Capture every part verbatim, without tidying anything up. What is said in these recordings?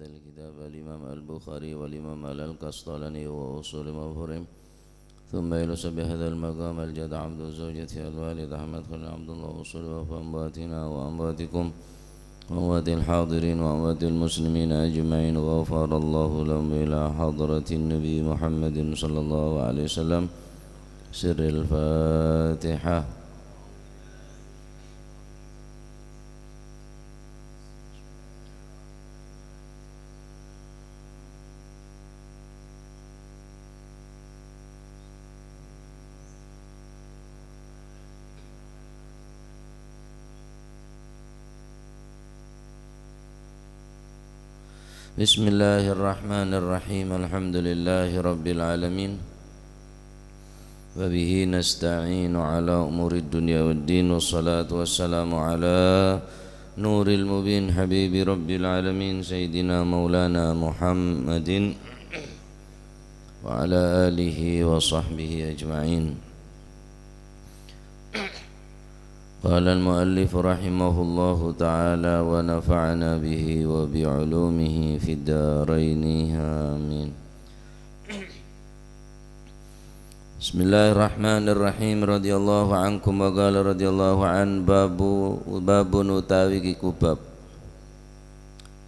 الكتاب الإمام البخاري والإمام القسطلاني وأصول مفاهيم. ثم يلصق بهذا المقام الجد عبد زوجته الوالد أحمد خليل عبد الله وأصول وفاة أمواتنا وأمواتكم وأموات الحاضرين وأموات المسلمين أجمعين، غفر الله لهم إلى حضرة النبي محمد صلى الله عليه وسلم. سر الفاتحة. بسم الله الرحمن الرحيم. الحمد لله رب العالمين. وبه نستعين على أمور الدنيا والدين، والصلاة والسلام على نور المبين حبيب رب العالمين سيدنا مولانا محمد وعلى آله وصحبه أجمعين. قال المؤلف رحمه الله تعالى ونفعنا به وبعلومه في الدارين آمين. Bismillahirrahmanirrahim. Radhiyallahu ankum wa qala radhiyallahu an babu, babun utawi iku bab.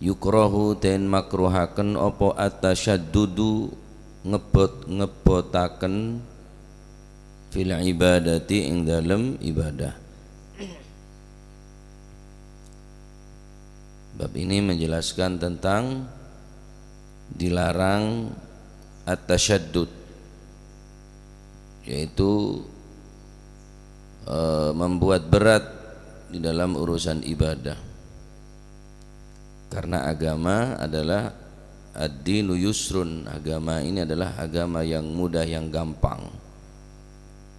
Yukrahu den makruhaken apa at-tasyaddudu ngebot-ngebotaken fil ibadati ing dalem ibadah. Bab ini menjelaskan tentang dilarang at-tasyaddud, yaitu, eh, membuat berat di dalam urusan ibadah. Karena agama adalah ad-dinu yusrun, agama ini adalah agama yang mudah, yang gampang.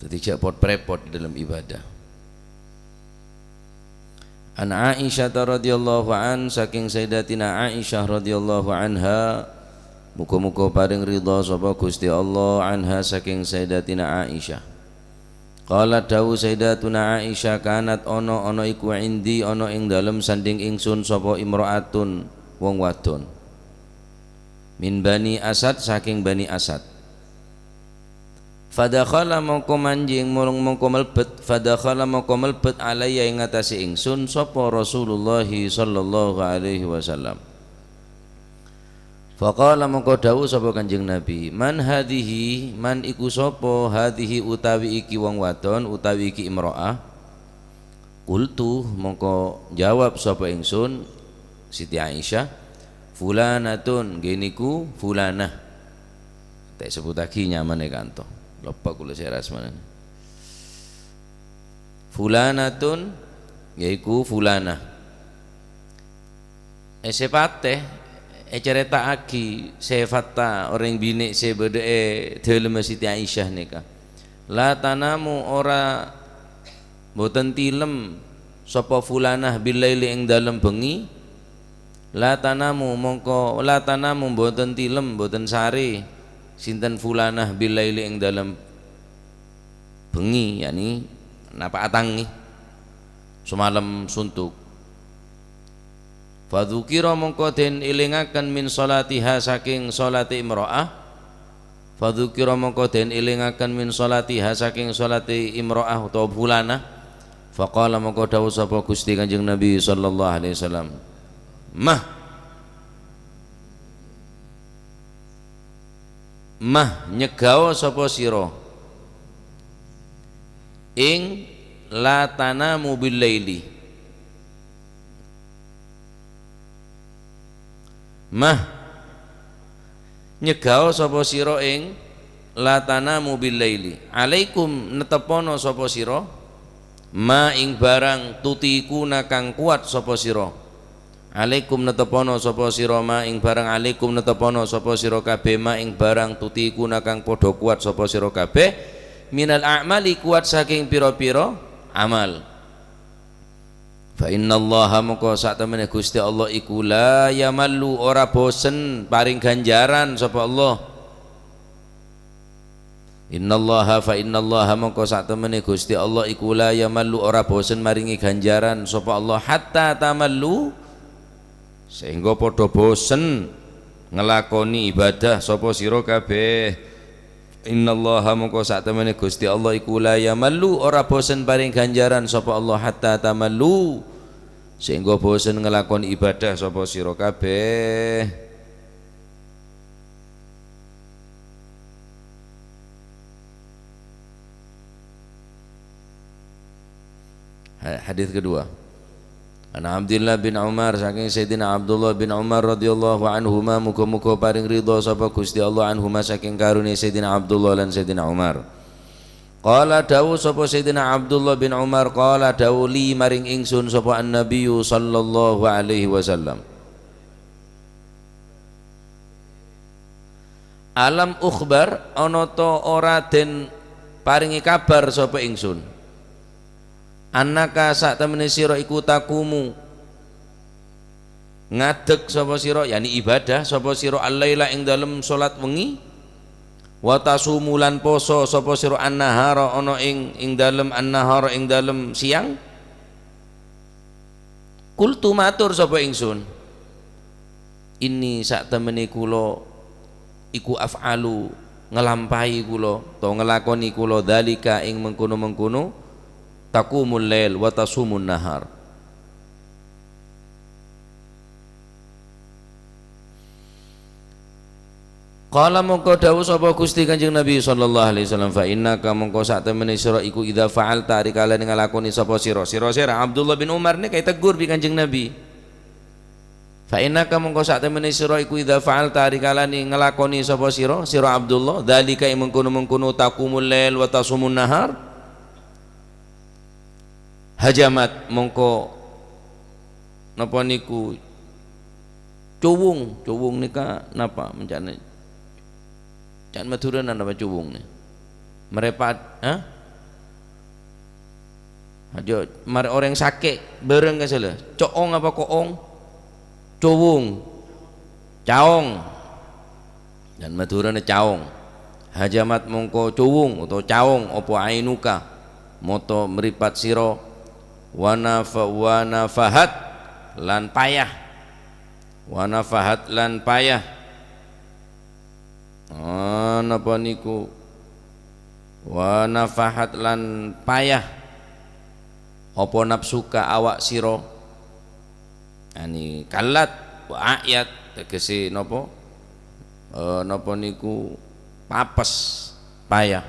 Jadi, jhâ' pot-prèpot di dalam ibadah. An Aisyah radhiyallahu an, saking Sayyidatina Aisyah radhiyallahu anha, muga-muga paring ridha sapa Gusti Allah anha saking Sayyidatina Aisyah. Qalat, dawuh Sayyidatuna Aisyah, kanat, ana, ana iku indi, ana ing dalem sandhing ingsun sapa imra'atun, wong wadon. Min Bani Asad, saking Bani Asad. Fadakhala mongko manjing, mong-, mongko melbet, fadakhala mongko melbet alayya ing atase ingsun sapa Rasulullah sallallahu alaihi wasallam. Faqala mongko dawuh sapa Kanjeng Nabi, "Man hadhihi, man iku sapa, hadhihi utawi iki wong wadon, utawi iki imra'ah?" Qultu, mongko jawab sapa ingsun, Siti Aisyah, "Fulanatun, nggih niku fulanah." Tak sebutagi nyamane kanto. Loppa kula sera asmanane. Fulanatun, yaiku fulanah. Eh, sèfatta, ècarèta'aghi sèfatta orèng binè' sè bâdâ è dhâlemma Siti Aisyah nèka. La tanamu, ora bhunten tilem sapa fulanah billaili ing dâlem bhângi. La tanamu, mongko, la tanamu bhunten tilem, bhunten sarè, sinten fulanah billaili ing dâlem bhângi, yakni napa atangnge, samalem suntuk. Fadzukira mongko den elingaken min sholatiha saking sholate imra'ah. Fadzukira mongko den elingaken min sholatiha saking sholate imra'ah utawa fulanah. Faqala mongko dawuh sapa Gusti Kanjeng Nabi sallallahu alaihi wasallam, "Mah, mah nyegao sapa sira ing la tanamu bil laili." Mah, nyegao sapa sira ing la tanamu bil laili. Alaikum, netepono sapa sira ma ing barang tutikuna kang kuat sapa sira. Alaikum, netepono sapa sira ma ing barang, alaikum, netepono sapa sira kabeh ma ing barang tutikuna kang padha kuat sapa sira kabeh. Minal a'mali, kuat saking pira-pira amal. Fa innallaha, mongko satemene Gusti Allah iku la yamallu, ora bosen paring ganjaran sapa Allah. Innallaha, fa innallaha, mongko satemene Gusti Allah iku la yamallu, ora bosen maringi ganjaran sapa Allah, hatta tamallu, Saèngghâ padhâ bosen ngalakonè ibadah sapa sira kabeh. Innallaha, mongko satemene Gusti Allah iku la yamallu, ora bosen paring ganjaran sapa Allah, hatta tamallu, saèngghâ bosen nglakon ibadah sapa sira kabeh. Ha-, hadis kedua. An Abdullah bin Umar, saking Sayyidina Abdullah bin Umar radhiyallahu anhuma, muga-muga paring ridha sapa Gusti Allah anhuma, saking karone Sayyidina Abdullah lan Sayyidina Umar. Qala, dawuh sapa Sayyidina Abdullah bin Umar, qala, dawuh li maring ingsun sapa An-Nabiyyu sallallahu alaihi wasallam. Alam ukhbar, ana ta ora den paringi kabar sapa ingsun? Annaka, satemene sira iku takumu, ngadeg sapa sira, yani ibadah sapa sira, al-laila, ing dalem salat wengi, wa tasumu, lan poso sapa sira, an-nahara, ana ing, ing dalem, an-nahara, ing dalem siyang. Qultu, matur sapa ingsun, "Inni, satemene kula iku af'alu, ngalampahi kula, to nglakone kula, dzalika, ing mengkono-mengkono, taqumul lail wa tasumun nahar." Qala, mongko dawuh sapa Gusti Kanjeng Nabi sallallahu alaihi wasallam, "Fa innaka, mongko satemene sira iku, idza fa'alta, arikalane nglakoni sapa sira." Sira, sira, Abdullah bin Umar neka ditegur bi' Kanjeng Nabi. "Fa innaka, mongko satemene sira iku, idza fa'alta, arikalane nglakoni sapa sira, sira Abdullah, dzalika, ing mengkono-mengkono, taqumul lail wa tasumun nahar." Hajamat, mongko napa niku cuwung. Cuwung nika napa mencana? Can Madurana napa cuwung ni? Merepat, ha? Aja mare oreng sake' bareng ka sala. Coong apa koong? Cuwung. Caong. Dan Madurana caong. Hajamat mongko cuwung utawa caong apa ainuka, mata mripat sira, wa nafa-, wa nafahat lan payah. Wa nafahat lan payah. Ah, napa niku? Wa nafahat lan payah. Apa nafsuka, awak sira? Ani kallat, wa a'yat, tegese napa? Eh, napa niku papes, payah.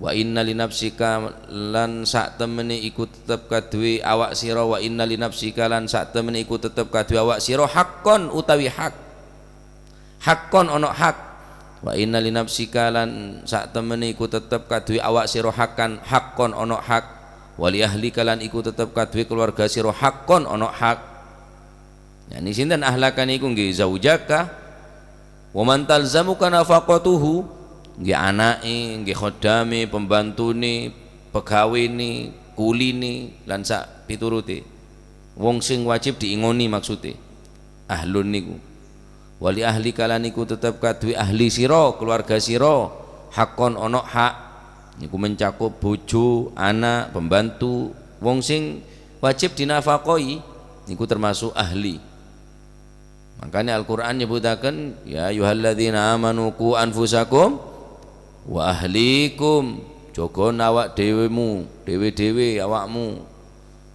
Wa inna li nafsika, lan satemene iku tetep kaduwe awak sira, wa inna li nafsika, lan satemene iku tetep kaduwe awak sira, haqqon utawi hak. Haqqon, ana hak. Wa inna li nafsika, lan satemene iku tetep kaduwe awak sira, haqqan, haqqon, ana hak. Wa li ahlika, lan iku tetep kaduwe keluarga sira, haqqon, ana hak. Yani sinten ahlaka niku? Nggih, zaujaka, wa man talzamuka nafaqatuhu, nggih anake, nggih khodame, pembantune, pegawene, kuline, lan sak piturute. Wong sing wajib diingoni maksude. Ahlun niku. Wa li ahlika, lan iku tetep kaduwe ahli sira, keluarga sira, haqqon, ana hak. Niku mencakup bojo, anak, pembantu, wong sing wajib dinafakoi, niku termasuk ahli. Makanya Al-Qur'an nyebutaken, "Ya ayyuhalladzina amanu qu anfusakum wa ahlikum." Jaga awak dhewemu, dhewe-dhewe awakmu.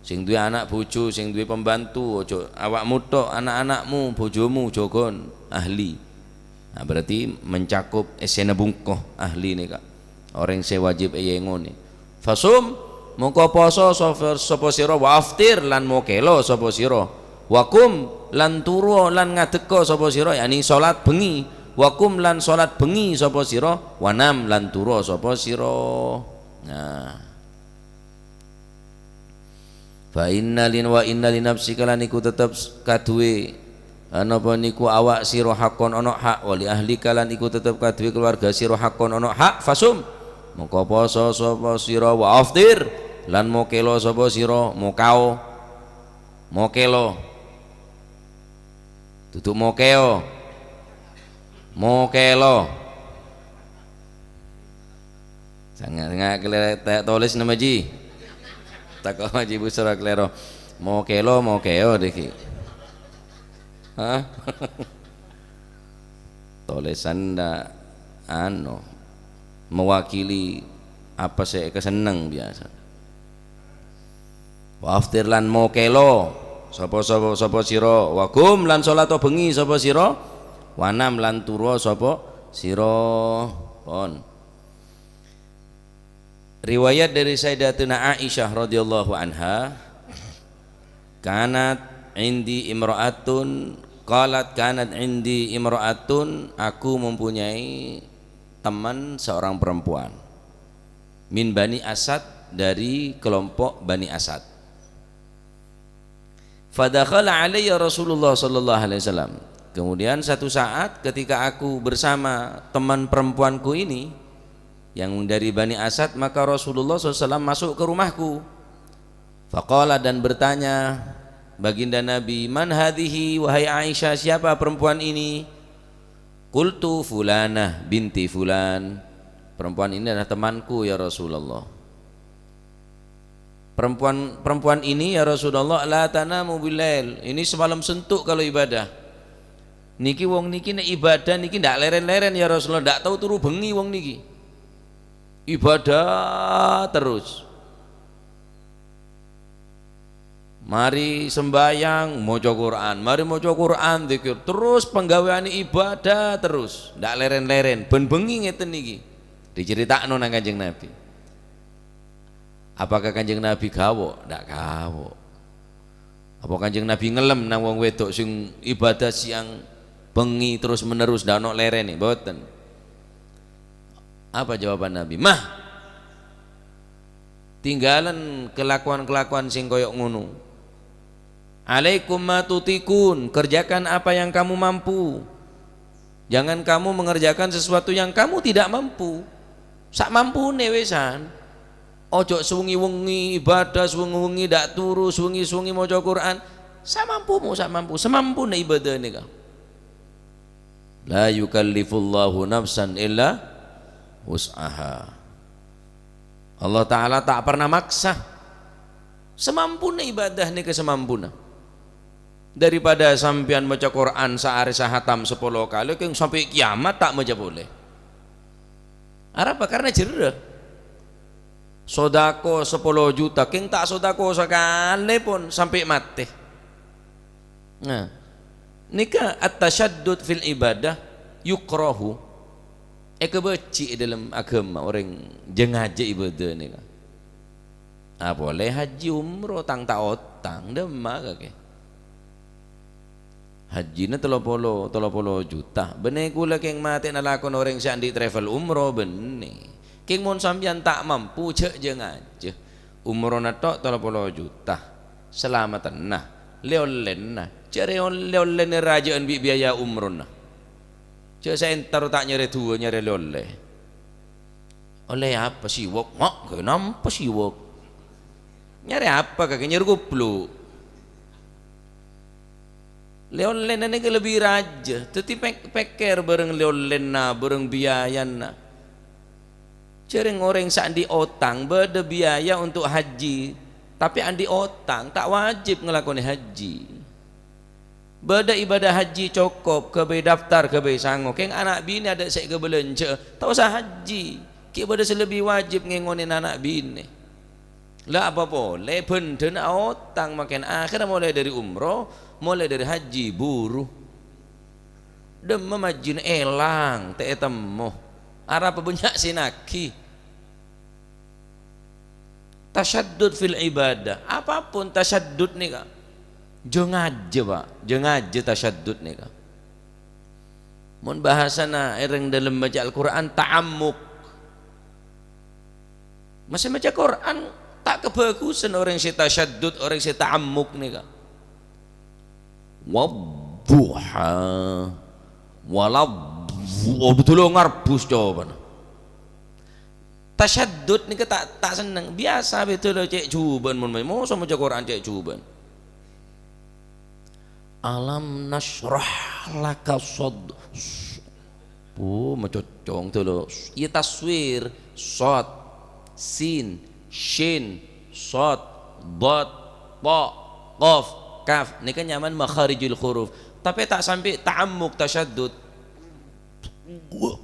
Sing duwe anak bojo, sing duwe pembantu, aja awakmu tok, anak-anakmu, bojomu, jaga ahli. Nah, berarti mencakup essena bungkoh ahli neka. Oreng se wajib eengoni. Fasum, mongko poso sapa, sapa sira, wa aftir, lan mokelo sapa sira. Wa qum, lan turu, lan ngadekka sapa sira, yani salat bengi. Wa qum, lan salat bengi sapa sira. Wa nam, lan turu sapa sira. Nah. Fa inna lin-, wa inna li nafsika, lan iku tetep s-, kaduwe, napa niku awak sira, haqqon, ana hak, wa li ahlika, lan iku tetep kaduwe keluarga sira, haqqon, ana hak, fasum, mongko poso sapa sira, wa aftir, lan mokelo sapa sira, mokao, mokelo. Dudu mokeo. Mokelo. Sanga-, sanga kele-, te-, toles nama ji. Tako Haji Busra klero. Mokelo, mokeo deki. Hah? Tolèsan dâ', ano, mewakili apa sè èkasenneng biyasa. Wa aftir lan mokèlo sapa, sapa, sapa sira, wa qum lan sholata bhângi sapa sira, wa nam lan turu sapa sira. Pon. Riwayat dari Sayyidatina Aisyah radhiyallahu anha, "Kanat indi imra'atun, qalat, kanat indi imra'atun, aku mempunyai teman seorang perempuan, min Bani Asad, dari kelompok Bani Asad." Fadakhala alayya Rasulullah sallallahu alaihi wasallam. Kemudian satu saat ketika aku bersama teman perempuanku ini yang dari Bani Asad, maka Rasulullah sallallahu alaihi wasallam masuk ke rumahku. Faqala, dan bertanya Baginda Nabi, "Man hadhihi, wahai Aisyah, siapa perempuan ini?" Qultu, "Fulanah binti fulan." "Perempuan ini adalah temanku, ya Rasulullah." "Perempuan, perempuan ini, ya Rasulullah, la tanamu billail." Ini semalam suntuk kalau ibadah. "Niki wong niki nek ibadah niki ndak leren-leren, ya Rasulullah, ndak tau turu bengi wong niki. Ibadah terus." Mari sembahyang, maca Quran. Mari maca Quran, dzikir. Terus panggaweane ibadah terus. Ndak leren-leren. Ben bengi ngeten niki. Dicerita'no nang Kanjeng Nabi. Apakah Kanjeng Nabi gawok? Ndak gawok. Apa Kanjeng Nabi ngelem nang wong wedok sing ibadah siang bengi terus menerus, ndak ono lerene? Mboten. Apa jawaban Nabi? "Mah, tinggalen kelakuan-kelakuan sing koyo ngono. Alaikum ma tutikun, kerjakan apa yang kamu mampu. Jangan kamu mengerjakan sesuatu yang kamu tidak mampu." Sak mampune wisan. Ojo sewengi-wengi ibadah, sewengi-wengi ndak turu, sewengi-sewengi maca Quran. Samampumu, samampu, semampuna ibadah neka. La yukallifullahu nafsan illa wus'aha. Allah Ta'ala tak pernah maksa. Semampuna ibadah neka semampuna. Daripada sampeyan maca Quran saare sahatam sapolo kali, keng sampai kiamat tak maca pole. Arapa? Karena jerra. Sodako sapolo juta, keng tak sodako sakale pon sampai mate. Nah, nika at-tasyaddud fil ibadah yukrahu. Ekabeci e dalam agama oreng jeng-ajeng ibadah nika. Apole haji umroh tang ta' otang, dâmma kakè. Hajjina tello polo, tello polo juta. Bânnè kaulâ kèng matèna lakon orèng sè andi' travel umroh, bânnè. Kèng mon sampèyan ta' mampu, jhâ' jhâ' ngajhâ. Umrohna tok tello polo juta. Salameddhâna, lè-ollèna. Jhâ' rè-, lè-ollèna rajâ'ân bi' biaya umrohna. Jhâ' saèntar ta' nyarè duwâ nyarè lè-ollè. Ollè apa siwok? Mak, ghâ nampa siwok. Nyarè apa kakè? Nyarè goblok. Lè-ollèna nèka lebbi rajâ. Dhâddhi pèk-, pèkkèr bhâreng lè-ollèna, bhâreng biayana. Jhâreng orèng sè andi' otang bâdâ biaya untuk haji, tapè andi' otang ta' wajib ngalakonè haji. Bâdâ ibadah haji cokop, ghâbây daftar, ghâbây sango. Kèng ana' binè adâ' sè èkabâlânjhâ'â, ta' osa haji. Ghi' bâdâ sè lebbi wajib ngèngonè ana' binè. La apa polè, bhândhâna aotang makèn. Akhèrra molaè dâri umroh, molaè dâri haji, buru. Dâmma majjina èlang, ta' ètemmo. Arapa bânnya' sè naghi. Tasyaddud fil ibadah, apapun tasyaddud nèka, jhâ' ngajhâ, Pak, jhâ' ngajhâ tasyaddud nèka. Mon bhâsana orèng dâlem maca Al-Qur'an, ta'ammuk. Masa maca Qur'an ta' kabhâghusân orèng sè tasyaddud, orèng sè ta'ammuk nèka. Wadduha. Waladh-, waduh, dulu ngarbus cobana. Tasyaddud nèka ta', ta' senneng. Biyasa bhâi dulu cè' jhubân mon maca. Mosok maca Qur'an cè' jhubân. Alam nasyrah laka sad-, oh, macocong dulu. Iya taswir. Shad, sin, shin, shad, dhad, ta, qaf, kaf. Nèka nyamana makharijul huruf. Tapè ta' sampè' ta'ammuk, tasyaddud. Wah,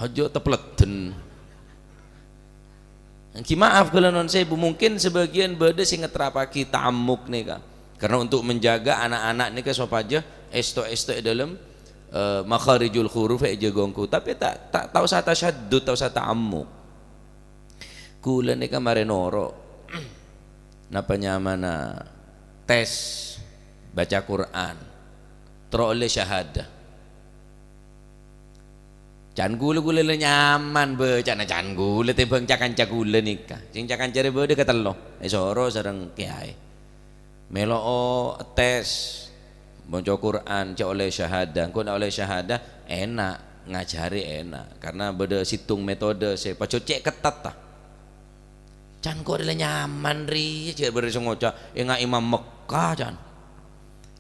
hajâ tepledden. Ènggi maaf kaulâ nuwun sewu, mungkin sebagian bâdâ sè ngeterrapaghi ta'ammuk nèka. Karena untuk menjaga anak-anak nèka sopajâ èsto-èsto è dâlem, eh, makharijul huruf èjâgâ ongghu. Tapè ta', ta', ta' osa tasyaddud, ta' osa ta'ammuk. Kaulâ nèka marè noro'. Napa nyamana tes baca Qur'an. Terro ollè syahadah. Can kaulâ, kaulâ la nyaman bâcana can kaulâ tèmbhâng ca-kanca kaulâ nèka. Sèng ca-kanca rè bâdâ katello, èsoro sareng kèyaè. Mèlo'o tes, maca Qur'an, cè' ollè syahadah. Engko' na' ollè syahadah, ena', ngajhâri ena'. Karena bâdâ sèttong metode sè pajhât cè' ketat, ta. Can kaulâ la nyaman rèya, jhâ' bâdâ sè ngoca', "Enga' Imam Mekkah, can."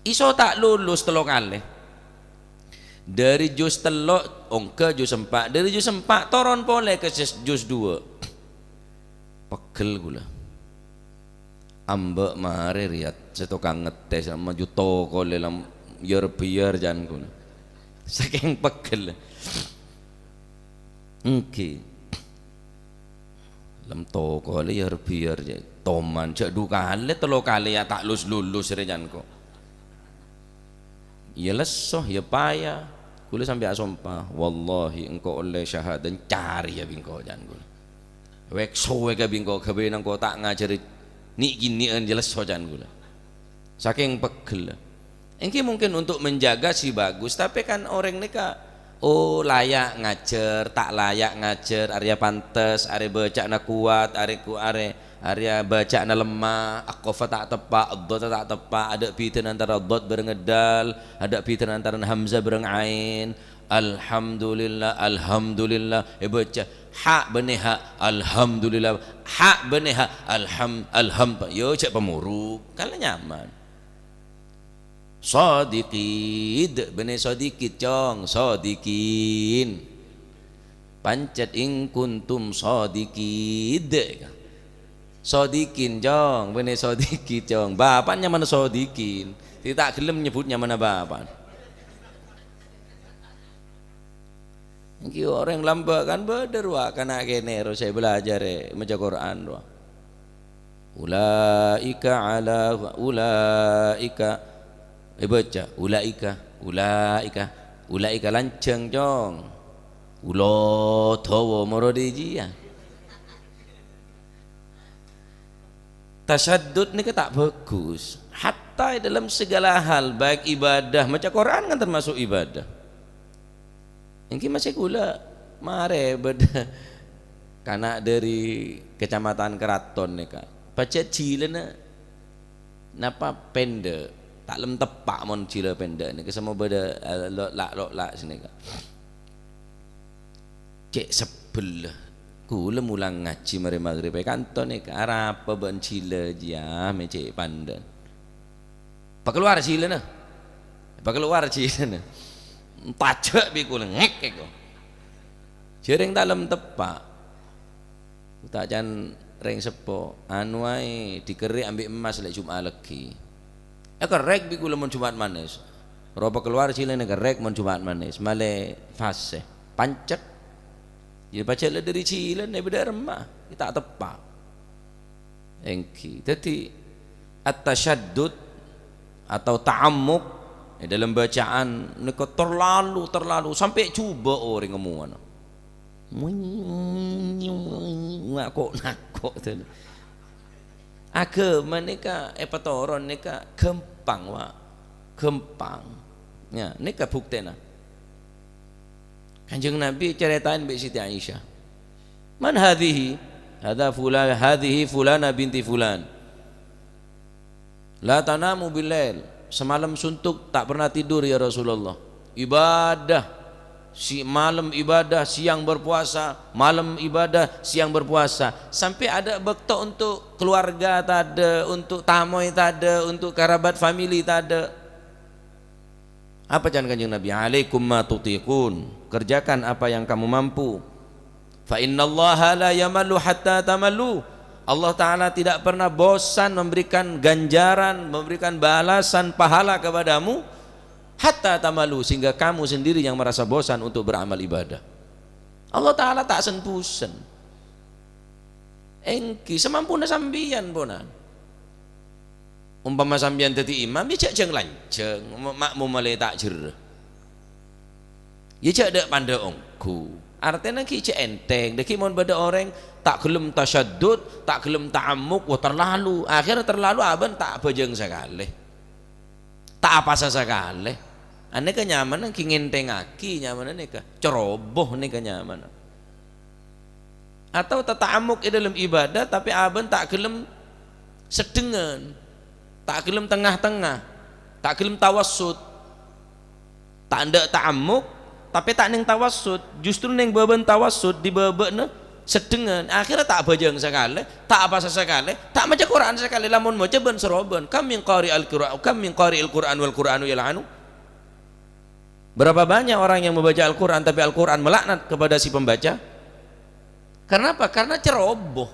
Iso ta' lulus tello kalè. Dâri juz tello', ongghâ juz empa'. Dâri juz empa' toron polè ka juz, juz duwâ'. Pegghel kaulâ. Amba' marè rèya sè tokang ngetes, maju toko lè lam-, yar-biyar can kaulâ. Sakèng pegghel. Ènggi. Lem toko lè yar-biyar, jâ-, toman jâ' du kalè, tello kalè ya ta' lus-lulus rè can ko. Ya lesso, ya paya. Kaulâ sampè' asompa, "Wallahi engko' ollè syahadah, èncari ya bi' engko'," can kaulâ. Wèk-sowèk ka bi' engko', ghâbâyânna engko' ta' ngajhâri nè'-kènè'an, ya lesso can kaulâ. Sakèng pegghel. Ènggi mungkin untuk menjaga sè bagus, tapè kan orèng nèka, oh, layak ngajhâr, ta' layak ngajhâr, arèya pantes, arè bâca'na kowat, arè ku-, arè Arèya bâca'na lemma, akhofa ta' teppa', dhot ta' teppa', adâ' bhidhâna antara dhot bhâreng dal, adâ' bhidhâna antara hamzah bhâreng ain. Alhamdulillah, alhamdulillah. Èbâca ha' bânnè ha', alhamdulillah. Ha' bânnè ha', alham-, alham-, yo, jhâ' pamorok. Kan la nyaman. Shadiqid, bânnè shadiqid, Cong, shadiqin. Pancet in kuntum shadiqid. Shadiqin, Cong, bânnè shadiqid, Cong. Bapa' nyamana Shadiqin. Sè ta' ghellem nyebbhut nyamana bapa'. Ènggi orèng lambâ' kan bâdâ rowa kana' kènè' rowa sè bhâlajhâr è maca Qur'an rowa. Ulaika ala, ulaika, èbâca, ulaika, ulaika, ulaika lanjhâng, Cong. Ula dawa moro dhi' jiyâ. Tasyaddud nèka ta' bagus. Hatta è dalam segala hal, baik ibadah, maca Qur'an kan termasuk ibadah. Ènggi masè kaulâ marè bâdâ kana' dâri Kecamatan Keraton nèka. Pajhât jhilâna napa pèndhâ', ta' lem teppa' mon jhilâ pèndhâ' nèka, semmo bâdâ, eh, lo'-, la'-, lo'-, la' sanèka. Cè' sebbhella. Kaulâ molang ngajhi marè maghrib è kanto nèka, arapa bân jhilâ jiyâ mè' cè' pandhân. Pakalowar jhilâna. Pakalowar jhilâna. Pajhât bi' kaulâ ngèk èko. Jhârèng ta' lem teppa'. Ta' can rèng seppo, anu aè, dikerrè' ambi' emmas lè' Jum'at lèghi. Èkerrèk bi' kaulâ mon Jum'at Manis. Rowa pakalowar jhilâna kerrèk mon Jum'at Manis. Malè fase. Pancet. Jhâ' pajhât la dâri jhilâna bâdâ remma. Ta' teppa'. Ènggi. Dhâddhi, at-tasyaddud atau ta'ammuk è dâlem bacaan nèka terlalu, terlalu, sampè' jhubâ' orèng omonganna. Nako-nako. Aghâma nèka èpatoron nèka ghâmpang, Wa'. Ghâmpang. Ya, nèka buktèna. Kanjeng Nabi carètaèn bi' Siti Aisyah. "Man hadhihi?" "Hadza fula-, hadhihi fulana binti fulan. La tanamu billail." Samalem suntuk, ta' pernah tidur, ya Rasulullah. Ibadah, si-, malem ibadah, siang berpuasa, malem ibadah, siang berpuasa. Sampè' adâ' bâkto untuk keluarga tadâ', untuk tamoy tadâ', untuk karabat famili tadâ'. Apa can Kanjeng Nabi? "Alaikum ma tutiqun." Kerjakan apa yang kamu mampu. "Fa innallaha la yamallu hatta tamallu." Allah Ta'ala tidak pernah bosan memberikan ganjaran, memberikan balasan pahala kepadamu Hatta tamalu, sehingga kamu sendiri yang merasa bosan untuk beramal ibadah. Allah Ta'ala ta' sen-busen. Èngghi, samampuna sampèyan, ponan. Umpama sampèyan dhâddhi imam, ya jhâ' jhâng-lanjhâng, ma-, ma'mum malè ta' jherrâ. Ya jhâ' dâ'-pandâ' ongghu. Artèna ghi' jhâ' ènthèng. Dâgghi' mon bâdâ orèng ta' ghellem tasyaddud, ta' ghellem ta'ammuk, wah, terlalu. Akhèr terlalu abâ'na ta' abhâjâng sakalè. Ta' apasa sakalè. Anèka nyamana ghi' ngènthèngaghi nyamana nèka. Ceroboh nèka nyamana. Atau tata'ammuk è dâlem ibadah, tapè abâ'na ta' ghellem seddhengan, ta' ghellem tengnga-tengnga, ta' ghellem tawassut. Ta' endâ' ta'ammuk, tapè ta' nèng tawassut. Justru nèng bâbâna tawassut, è bâbâna seddhengan. Akhèrra ta' abhâjâng sakalè, ta' apasa sakalè, ta' maca Qur'an sakalè. Lamon maca bân-sarobân. Kam min qari'il Qur'an, kam min qari'il Qur'an wal Qur'anu yal'anu. Berapa banyak orang yang membaca Al-Qur'an, tapi Al-Qur'an melaknat kepada si pembaca? Karena apa? Karena ceroboh.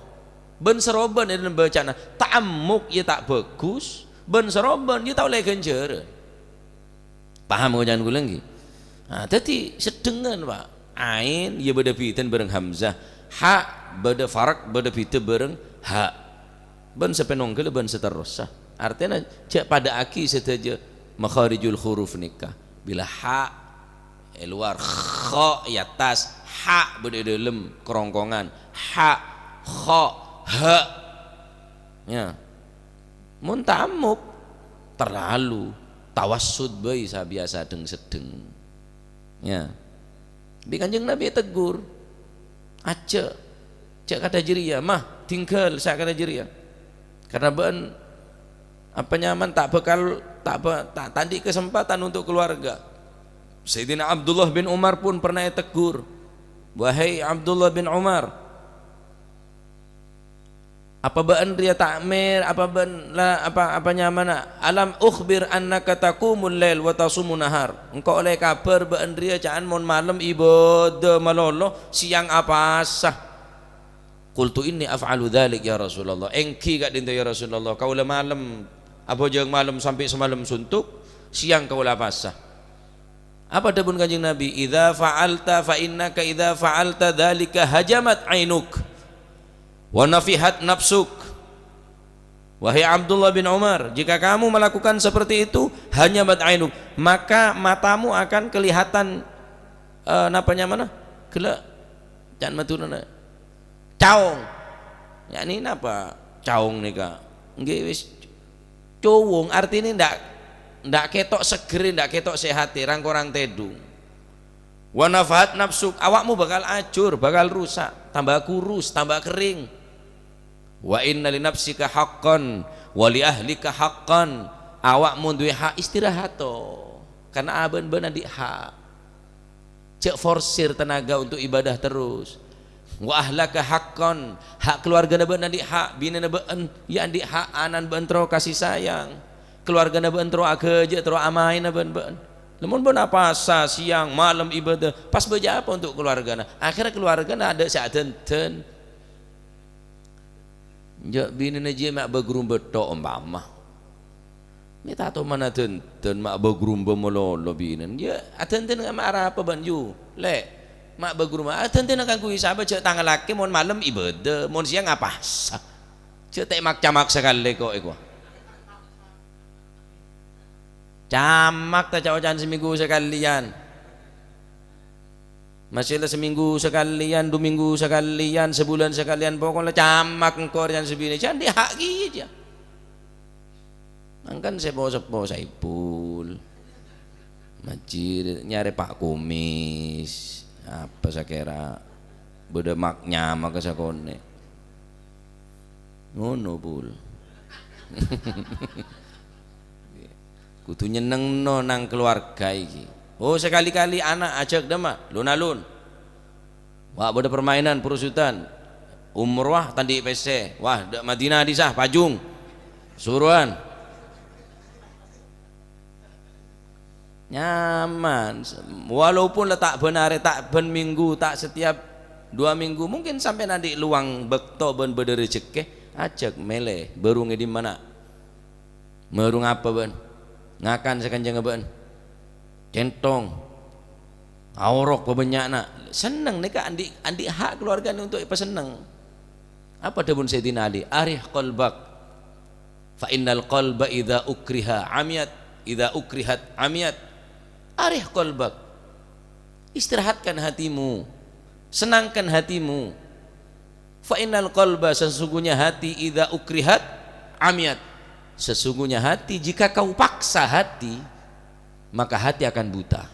Bân-sarobân è dâlem bâcana. Ta'ammuk ya ta' bhâghus, bân-sarobân ya ta' ollè ghânjhârân. Paham oca'an kaulâ, èngghi? Nah, dhâddhi seddhengan, Pak. Ain, ya bâdâ bhidhâna bâreng hamzah. Ha, bâdâ farq, bâdâ bhidhâ bâreng ha. Bân sapènongghâlla bân saterrossa. Artèna, jhâ' padâ'aghi sadhâjâ makharijul huruf nèka. Bilâ ha è luar, kha è attas, ha bâdâ è dâlem, kerongkongan. Ha, kha, ha. Ya. Mon ta'ammuk, terlalu. Tawassut bhâi sabiyasa dhâng-seddhâng. Ya. Bi' Kanjeng Nabi ètegghur. Ajjhâ'. Jhâ' kadhâ jârèya, mah, tinggal sakadhâ jârèya. Karena bâ'na, apa nyamana, ta' bhâkal, ta' bâ-, ta', ta' andi' kesempatan untuk keluarga. Sayyidina Abdullah bin Umar pun pernah ètegghur. Wahai Abdullah bin Umar, apa bâ'na rèya ta' mèr-, apa bâ'na la-, apa, apa nyamana, "Alam ukhbir annaka taqumul lail wa tasumun nahar?" Engko' ollè kabhâr bâ'na rèya ca'na mon malem ibâdâ malolo, sèyang apasa. Qultu inni af'alu dzalik ya Rasulullah. Èngghi ka'dinto ya Rasulullah, kaulâ malem, abhâjâng malem sampè' samalem suntuk, sèyang kaulâ apasa. Apa dhâbuna Kanjeng Nabi? "Idza fa'alta, fa innaka idza fa'alta dzalika hajamat ainuk wa nafihat nafsuk." Wahai Abdullah bin Umar, jika kamu melakukan seperti itu, hajamat ainuk, maka matamu akan kelihatan, eh, napa nyamana? Ghellâ'. Can Madhurâna. Caong. Yakni napa caong nèka? Èngghi wis cowong, artèna ndak, ndak kèto' seggher, ndak kèto' sèhatè, rang-korang tèdung. Wa nafahat nafsuk, awakmu bakal ajur, bakal rusak, tambah kurus, tambah kering. Wa inna li nafsika haqqan, wa li ahlika haqqan. Awakmu duwè hak istirahat, to. Karena abâ'na bân andi' hak. Jhâ' forsir tenaga untuk ibadah terus. Wa ahlaka haqqan, hak keluargana bân andi' hak, binèna bân ya andi' hak, ana'na bân terro kasih sayang. Keluargana bân terro aghâjâ', terro amaèna bân bân. Lamon bân apasa sèyang malem ibadah, pas bâjâ apa untuk keluargana? Akhirnya keluargana adâ' sè adhândhân. Jhâ' binèna jiyâ ma' bâgrumba tok ompama. Mè' ta' toman adhândhân ma' bâgrumba malolo binèna. Jhâ' adhândhân ma' arapa bân, yu? Lè', ma' bâgrumba. Adhândhâna kaangghuy sapa? Jhâ' tang lakè mon malem ibadah, mon sèyang apasa. Jhâ' ta' mak-camak sakalè ko' èkowa. Camak ta' ca'-oca'an samènggu sakalèyan. Masè la samènggu sakalèyan, du mènggu sakalèyan, sabulân sakalèyan, poko'na camak engko' rèyan sabinè. Jhâ' andi' hak kèya, jhâ'. Mangkana sepo-sepo Saipul. Majir, nyarè Pa' Kumis. Apa sakèra bâdâ mak-, nyamaka sakonè'. Ngono, Pul. Kodhu nyennengno nang keluarga iki. Oh, sekali-kali ana' ajhâk dâ' emma, lon-alon. Wa' bâdâ permainan, perusutan. Umroh ta' andi' pèssè. Wah, dâ' Madinah dissa, pajung. Surowan. Nyaman. Walaupun la ta' bân arè, ta' bân minggu, ta' setiap dua minggu, mungkin sampèyan andi' lowang bâkto bân bâdâ rejekkè, ajhâk mèlè, bârung è dimma, na'? Mabârung apa bâ'na? Ngakan sakanjângnga bâ'na. Cènthong, aorok bhâbânnya'na. Senneng nèka andi', andi' hak keluargana untuk èpasenneng. Apa dhâbuna Sayyidina Ali? "Arih qalbak, fa innal qalba idza ukriha amiyat, idza ukrihat amiyat." Arih qalbak. Istirahatkan hatimu. Senangkan hatimu. "Fa innal qalba, sesungguhnya hati, idza ukrihat amiyat." Sesungguhnya hati, jika kau paksa hati, maka hati akan buta.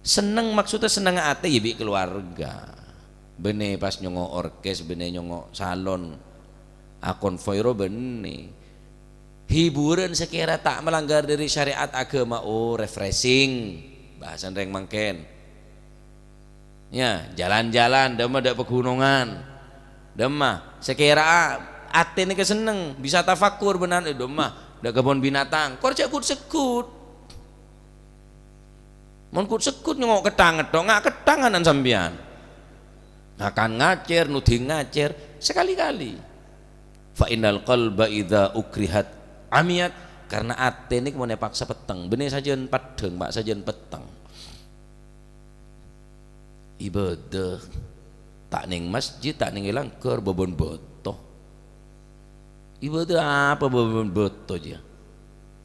Senneng, maksudnya senneng atè, ya, bi' keluarga. Bânnè pas nyongngo' orkes, bânnè nyongngo' salon, akonvoi ro bânnè. Hiburan sè kèra ta' melanggar dhâri syariat agama, oh, refreshing, bhâsana rèng mangkèn. Ya, jalan-jalan, dâmma dâ' pegunungan. Dâmma, sè kèra atèna kasenneng, bisa tafakkur bân, eh, dâmma, dâ' kebun binatang. Kor jhâ' ghut-segghut. Mon ghut-segghut nyongngo' ketthang tok, nga' ketthang anan sampèyan. Ngakan ngacèr, nuding ngacèr, sakali-kali. "Fa innal qalba idza ukrihat amiyat," karena atè nèka mon èpaksa petteng, bânnè sajân peddhâng, Pak, sajân petteng. Ibadah. Ta' neng masjid, ta' neng è langghâr, bâbân bâto. Ibadah apa bâbân bâto, jâ?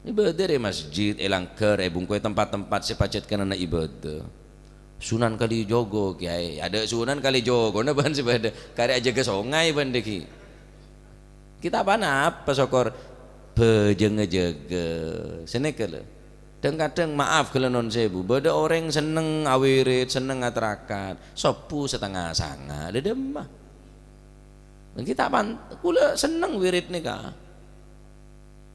Ibadah è masjid, è langghâr, è bungko, è tempat-tempat sè pajhât kennengnganna ibadah. Sunan Kalijogo, Kèyaè. Adâ' Sunan Kalijogona bân sè bâdâ. Karè ajâgâ songay bân dhâggi'. Kita apa-napa sokor bhâjângnga jâgâ. Sanèka, lho. Dhâng-kadhâng, maaf ghellâ' non sèbu, bâdâ orèng senneng awirid, senneng atarakat, sobbhu satengnga sanga, dâ' dâmma. Kita pan-, kulâ senneng wirid nèka.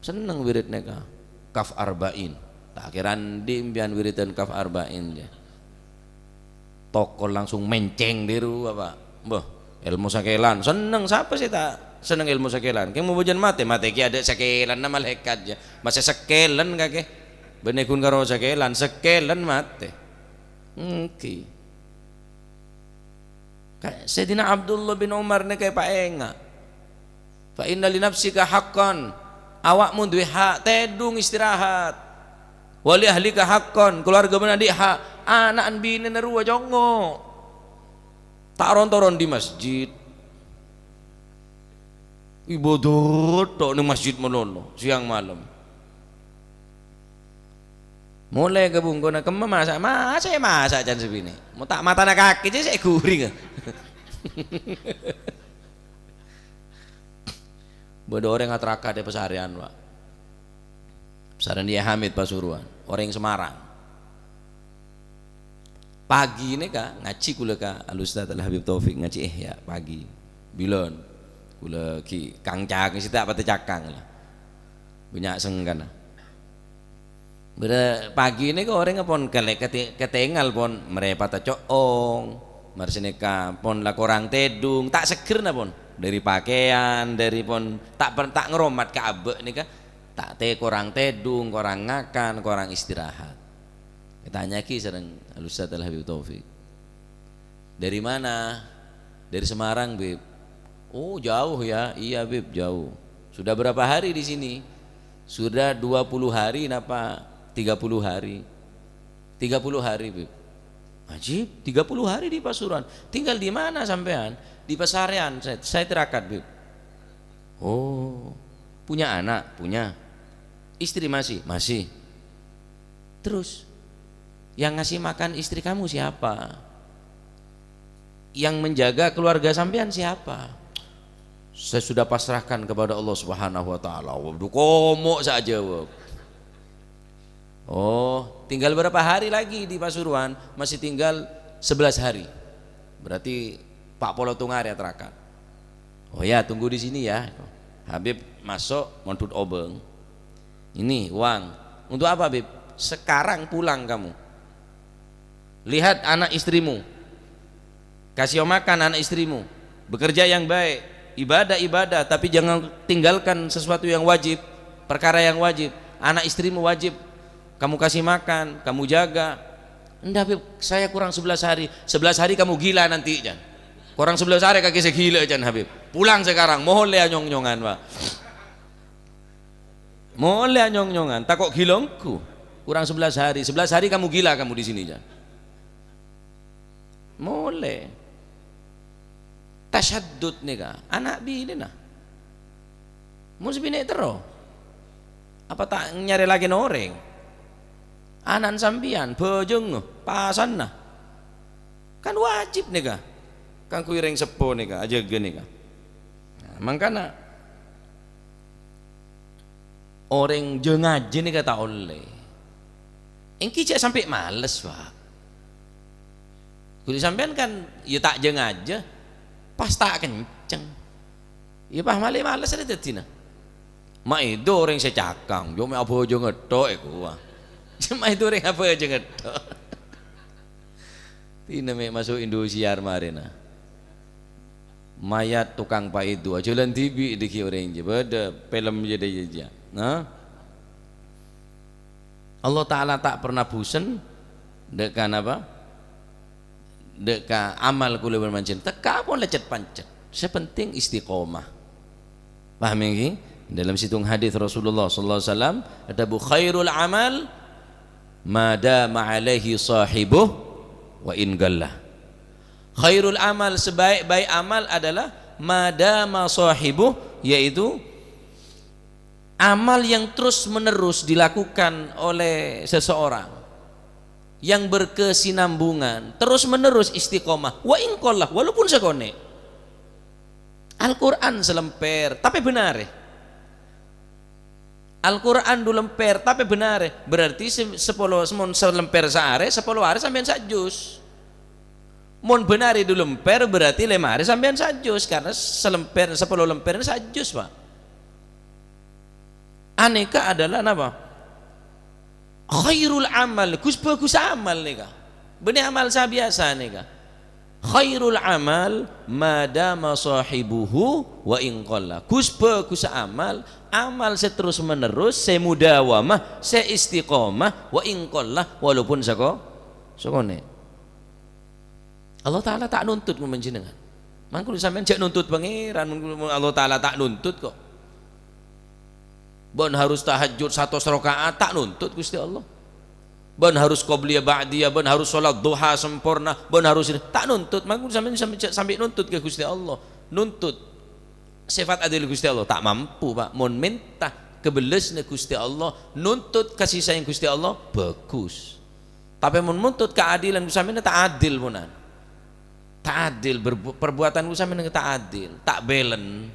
Senneng wirid nèka. Kaf Arba'in. Ta' kèra andi' empèyan wiridan Kaf Arba'in, jâ. Tokol langsung mèncèng dhiru, Bapak. Mbah, èlmo sakèlan. Senneng, sapa sè ta' senneng èlmo sakèlan? Kèng mon bhâjâng matè, matè ghi' adâ' sakèlanna malaèkat, jâ. Masè sakèlan kakè. Bânnè ghun karo sakèlan, sakèlan matè. Èngghi. Ka-, Sayyidina Abdullah bin Umar nèka èpaènga'. "Fa inna li nafsika haqqan." Awa'mu duwè hak tèdung istirahat. "Wa li ahlika haqqan." Keluarga bâ'na andi' hak. Ana' binèna rowa congngo'. Ta' ron-toron di masjid. Ibadah tok neng masjid malolo, siang malem. Molè ka bungkona, "Kemma masa'?" "Masa', masa'," can sè binè'. "Mon ta' matana kakè, jâ sè ghuring." Bâdâ orèng atarakat è pasarèyan, Pak. Pasarèyan Yai Hamid Pasuruan, orèng Semarang. Pagi nèka ngajhi kulâ ka Al Ustaz Al Habib Taufik, ngajhi Ihya pagi. Bilân. Kulâ ghi' kang-cakang, sè ta' patè cakang la. Bânnya' sengkana. Bârâ pagi nèka orèngnga pon kalè-, katè-, katèngal pon marèpata co'ong, marè sanèka pon la korang tèdung, ta' seggherna pon. Dhâri pakèyan, dhâri pon ta' per-, ta' ngaromat ka abâ' nèka, ta' tè-, korang tèdung, korang ngakan, korang istirahat. Ètanya'aghi sareng Al Ustaz Al Habib Taufik. "Dari mana?" "Dari Semarang, Bib." "Oh, jauh ya?" "Iya, Bib, jauh." "Sudah berapa hari di sini?" "Sudah dua puluh hari napa tiga puluh hari?" "Tiga puluh hari, Bib." "Ajib, tiga puluh hari di Pasuruan. Tinggal di mana sampean?" "Di Pasarèyan, saya, saya tirakat, Bib." "Oh, punya anak?" "Punya." "Istri masih?" "Masih." "Terus, yang ngasih makan istri kamu siapa? Yang menjaga keluarga sampean siapa?" "Saya sudah pasrahkan kepada Allah Subhanahu wa Ta'ala." Waduh, komo' sè ajâwâb. "Oh, tinggal berapa hari lagi di Pasuruan?" "Masih tinggal sebelas hari." Berarti pa' polo tong arè atarakat. "Oh ya, tunggu di sini ya." Habib maso' mondhut obâng. "Ini uang." "Untuk apa, Bib?" "Sekarang pulang kamu. Lihat anak istrimu. Kasih makan anak istrimu. Bekerja yang baik. Ibadah-ibadah, tapi jangan tinggalkan sesuatu yang wajib, perkara yang wajib. Anak istrimu wajib kamu kasih makan, kamu jaga." "Enggak, Bib, saya kurang sebelas hari." "Sebelas hari kamu gila nanti, Jan. Kurang sebelas hari kakè sè gila, Jan Habib. Pulang sekarang." Molè anyong-nyongan, Pak. Molè anyong-nyongan, tako' gila ongghu. Kurang sebelas hari. Sebelas hari kamu gila kamu di sini, ya. Molè. Tasyaddud nèka, ana' binèna. Mon sè binè' terro. Apa ta' nyarè lakèna orèng? Ana'na sampèyan, bhâjângnga, pasanna. Kan wajib nèka. Kaangghuy rèng seppo nèka, ajâgâ nèka. Nah, mangkana orèng jâ-ngajâ nèka ta' ollè. Èngghi jhâ' sampè' males, Pak. Ghuru sampèyan kan ya ta' jâ-ngajâ, pas ta' kenceng. Ya pas malè males rè dhâddhina. Ma' èdhu orèng sè cakang, yo mè' abhâjângnga tok èkowa. Ma' èdhu orèng abhâjângnga tok. Dhina mè' maso' Indosiar marèna. Mayat tokang paèdhu, ajhâlân dhibi' dhâggi' orèng jâ, bâdâ film jâ dhâ-, jâ, jâ. Nah. Allah Ta'ala ta' pernah bosen, dâ' ka napa? Dâ' ka amal kaulâ bân panjhennengan. Tekka pon lecet-pancet. Sè penting istiqomah. Paham èngghi? Dalam sèttong hadis Rasulullah sallallahu alaihi wasallam, adhâbu, "Khairul amal ma dama alaihi shahibuh wa in qalla." Khairul amal, sebaik-baik amal adalah ma dama shahibuh, yaitu amal yang terus-menerus dilakukan oleh seseorang, yang berkesinambungan, terus-menerus istiqomah, wa in qalla, walaupun sakonè'. Al-Qur'an salèmpèr, tapè bân arè. Al-Qur'an du lèmpèr, tapè bân arè. Berarti se-, sapolo, mon salèmpèr saarè, sapolo arè sampèyan sajus. Mon bân arè du lèmpèr, berarti lèma arè sampèyan sajus, karena salèmpèr, sapolo lèmpèr sajus, Pak. Anèka adalah napa? Khairul amal, gus-bhâgus amal nèka. Bânnè amal sabiyasa nèka. Khairul amal ma dama shahibuhu wa in qalla. Gus-bhâgus amal, amal sè terus-menerus, sè mudawamah, sè istiqomah, wa in qalla, walaupun sako-, sakonè'. Allah Ta'ala ta' nuntut mon panjhennengan. Mangkana sampèyan jhâ' nuntut Pangèran, mangkana Allah Ta'ala ta' nuntut kok. Bân harus tahajjud satos rakaat, ta' nuntut Ghustè Allah. Bân harus qobliyah ba'diyah, bân harus sholat duha samporna, bân harus ini, ta' nuntut. Mangkana sampèyan, sampèyan jhâ' sampè' nuntut ka Ghustè Allah. Nuntut sifat adil Ghustè Allah, ta' mampu, Pak. Mon mènta kabellâsânna Ghustè Allah, nuntut kasih sayang Ghustè Allah, bhâgus. Tapè mon nuntut kaadilan, sampèyan ta' adil, ponan. Ta' adil, berbu-, perbuatan sampèyan ta' adil, ta' bhâlân,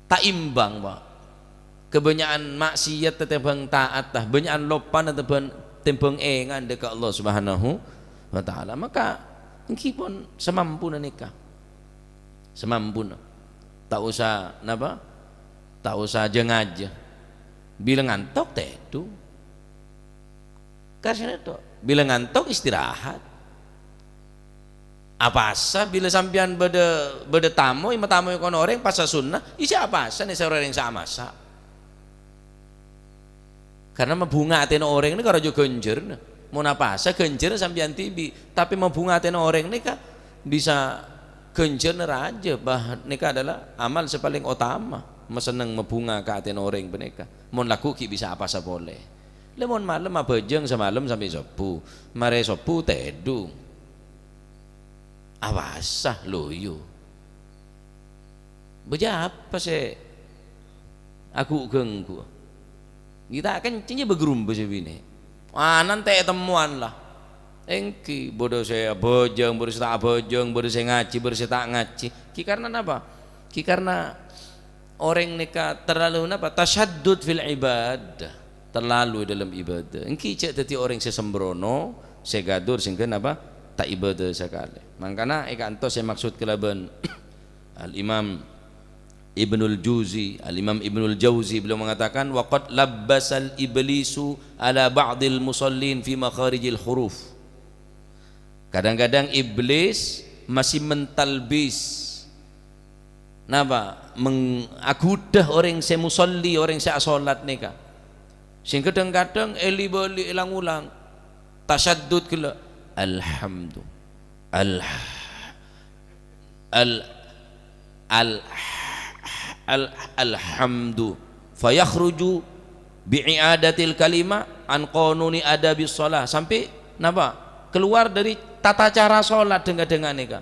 ta' imbang, Pak. Kabânnya'an maksiat tèmbhâng ta'at, ta, bânnya'an lopana tèmbhâng, tèmbhâng ènga' dâ' ka Allah Subhanahu wa Ta'ala. Maka, èngghi pon samampuna nèka. Samampuna. Ta' osa, napa? Ta' osa jâ-ngajâ. Bilâ ngantok, tèdung. Kasèna to, bilâ ngantok istirahat. Apasa bilâ sampèyan bâdâ, bâdâ tamoy, matamoy kono orèng pas sasunnah, iyâ apasa nè sè orèng sè amassa. Karena mabhunga atèna orèng nèka rajâ ghânjhârna. Mon apasa ghânjhârna sampèyan dhibi', tapè mabhunga atèna orèng nèka bisa ghânjhârna rajâ, bah nèka adalah amal sè palèng otama, masenneng mabhunga ka atèna orèng panèka. Mon lagghu' ghi' bisa apasa polè. Lè mon malem abhâjâng samalem sampè' sobbhu, marè sobbhu tèdung. Apasa loyo. Bâjâ apa sè aghu-ghânggu? Ghi' ta' kenceng jâ bâgrumba sè binè'. Ana'na ta' ètemmowan la. Èngghi, bâdâ sè abhâjâng, bâdâ sè ta' abhâjâng, bâdâ sè ngajhi, bâdâ sè ta' ngajhi. Ghi' karna napa? Ghi' karna orèng nèka terlalu napa? Tasyaddud fil ibadah. Terlalu è dâlem ibadah. Èngghi jhâ' dhâddhi orèng sè sembrono, sè ghâdhur, sehingga napa? Ta' ibadah sakalè. Mangkana è ka'anto sè maksud kalabân Al-Imam Ibnul Jauzi, Al-Imam Ibnul Jauzi beliau mengatakan, "Wa qad labbasal iblisu ala ba'dil musallin fi makharijil huruf." Kadang-kadang iblis masih mentalbis, napa, meng-, aghudhâ orèng sè musalli, orèng sè asolat nèka. Sehingga kadang-kadang èli-bâli èlang-olang, tasyaddud ghellâ'. Alhamdu. Al-, al-, al-, al-, alhamdu. Fayakhruju Bi'i'adatil kalimah an qanuni adabis shalah, sampai napa? Keluar dari tata cara sholat dheng-kadheng nèka.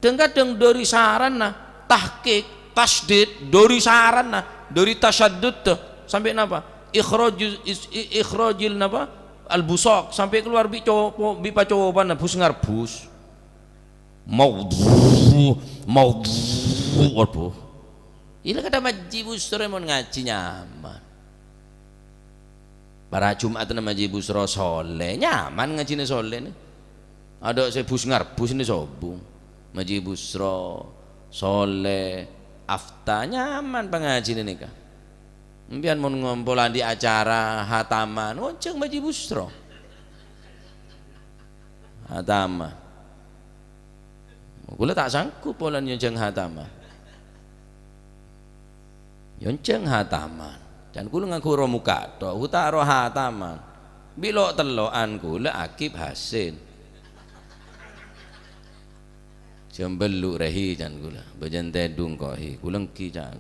Dheng-kadheng dhâri saranna tahqiq, tasydid, dhâri saranna, dhâri tasyaddud to, sampai napa? Ikhrajul is-, i-, ikhrajil napa? Al-busaq, sampai keluar bi' copo-, bi' pacopanna, bus ngarbus. Maudhu, maudhu, waduh. Ila kadha majhi busro mon ngajhi nyaman. Para Jum'atna majhi busro Sholeh, nyaman ngajhina Sholeh nè. Adâ' sè bus ngarbus nè sobung. Majhi busro, Sholeh, Afta, nyaman pangajhina nèka. Empèyan mon ngompol andi' acara hataman, onjhâng majhi busro. Hataman. Kaulâ ta' sanggup polana nyonjhâng hataman. Nyonjhâng hataman. Can kaulâ ngangghuy ro muka tok, hu ta' ro hataman. Bi' lo'-tello'an kaulâ akib hasin. Jhâm bâllu' rèhi can kaulâ, bâjân tèdung kohi, kaulâ ènggi can.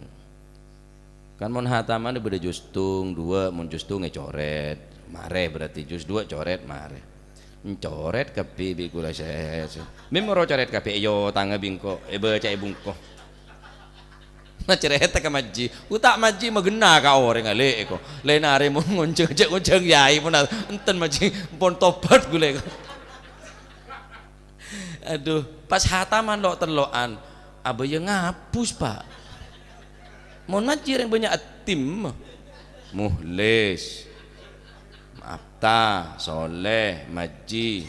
Kan mon hataman bâdâ juz tung, duwâ', mon juz tung ècorèt, marè berarti juz duwâ' corèt, marè. Ècorèt kabbhi bi' kaulâ sè, sè. Mè' moro corèt kabbhi, èyo tangnga bi' engko', èbâca'è bungko. Macerèta ka majhi, hu ta' majhi maghenna ka orèng alè' ko. Laèn arè mon ngonjhâng, jhâ' ngonjhâng yai pon enten majhi, pon tobat ghulâ ko. Adhu, pas hataman lo'-tello'an, abâ' iyâ ngabus, Pa'. Mon majhi rèng bânnya' tim. Muhlis, Afta, Sholeh, majhi.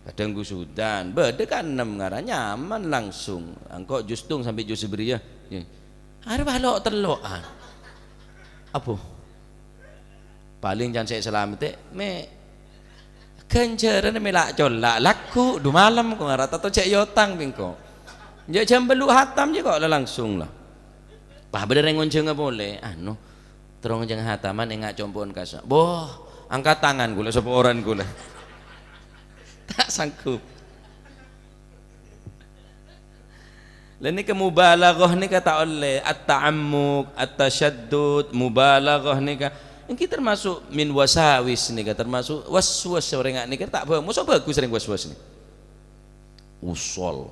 Kadhâng gusudan. Bâdâ ka ennem ngara, nyaman langsung. Engko' juz tung sampai juz sabriyâ. Arè pas lo'-tello'an. Apo? Palèng can sè èsalameddhi, mè' ghânjhârânna mè' la-, cola', lagghu', du malem, ko ngara, tanto jhâ' èotang bi' engko'. Jhâ' jhâm bâllu' hatam jhâ' ko' la langsung la. Pas bâdâ rèng ngonjhângnga polè, anu, terro ngonjhâng hataman enga' compo'en kassa'. Boh, angkat tangan ghulâ, sapo'oran ghulâ. Ta' sanggup. Lah nèka mubalaghah nèka ta' ollè, at-ta'ammuk, at-tasyaddud, mubalaghah nèka. Ènggi termasuk min wasawis nèka, termasuk waswas orèng nèka ta' bhâ-, mosok bhâghus rèng waswas nèka. Usol,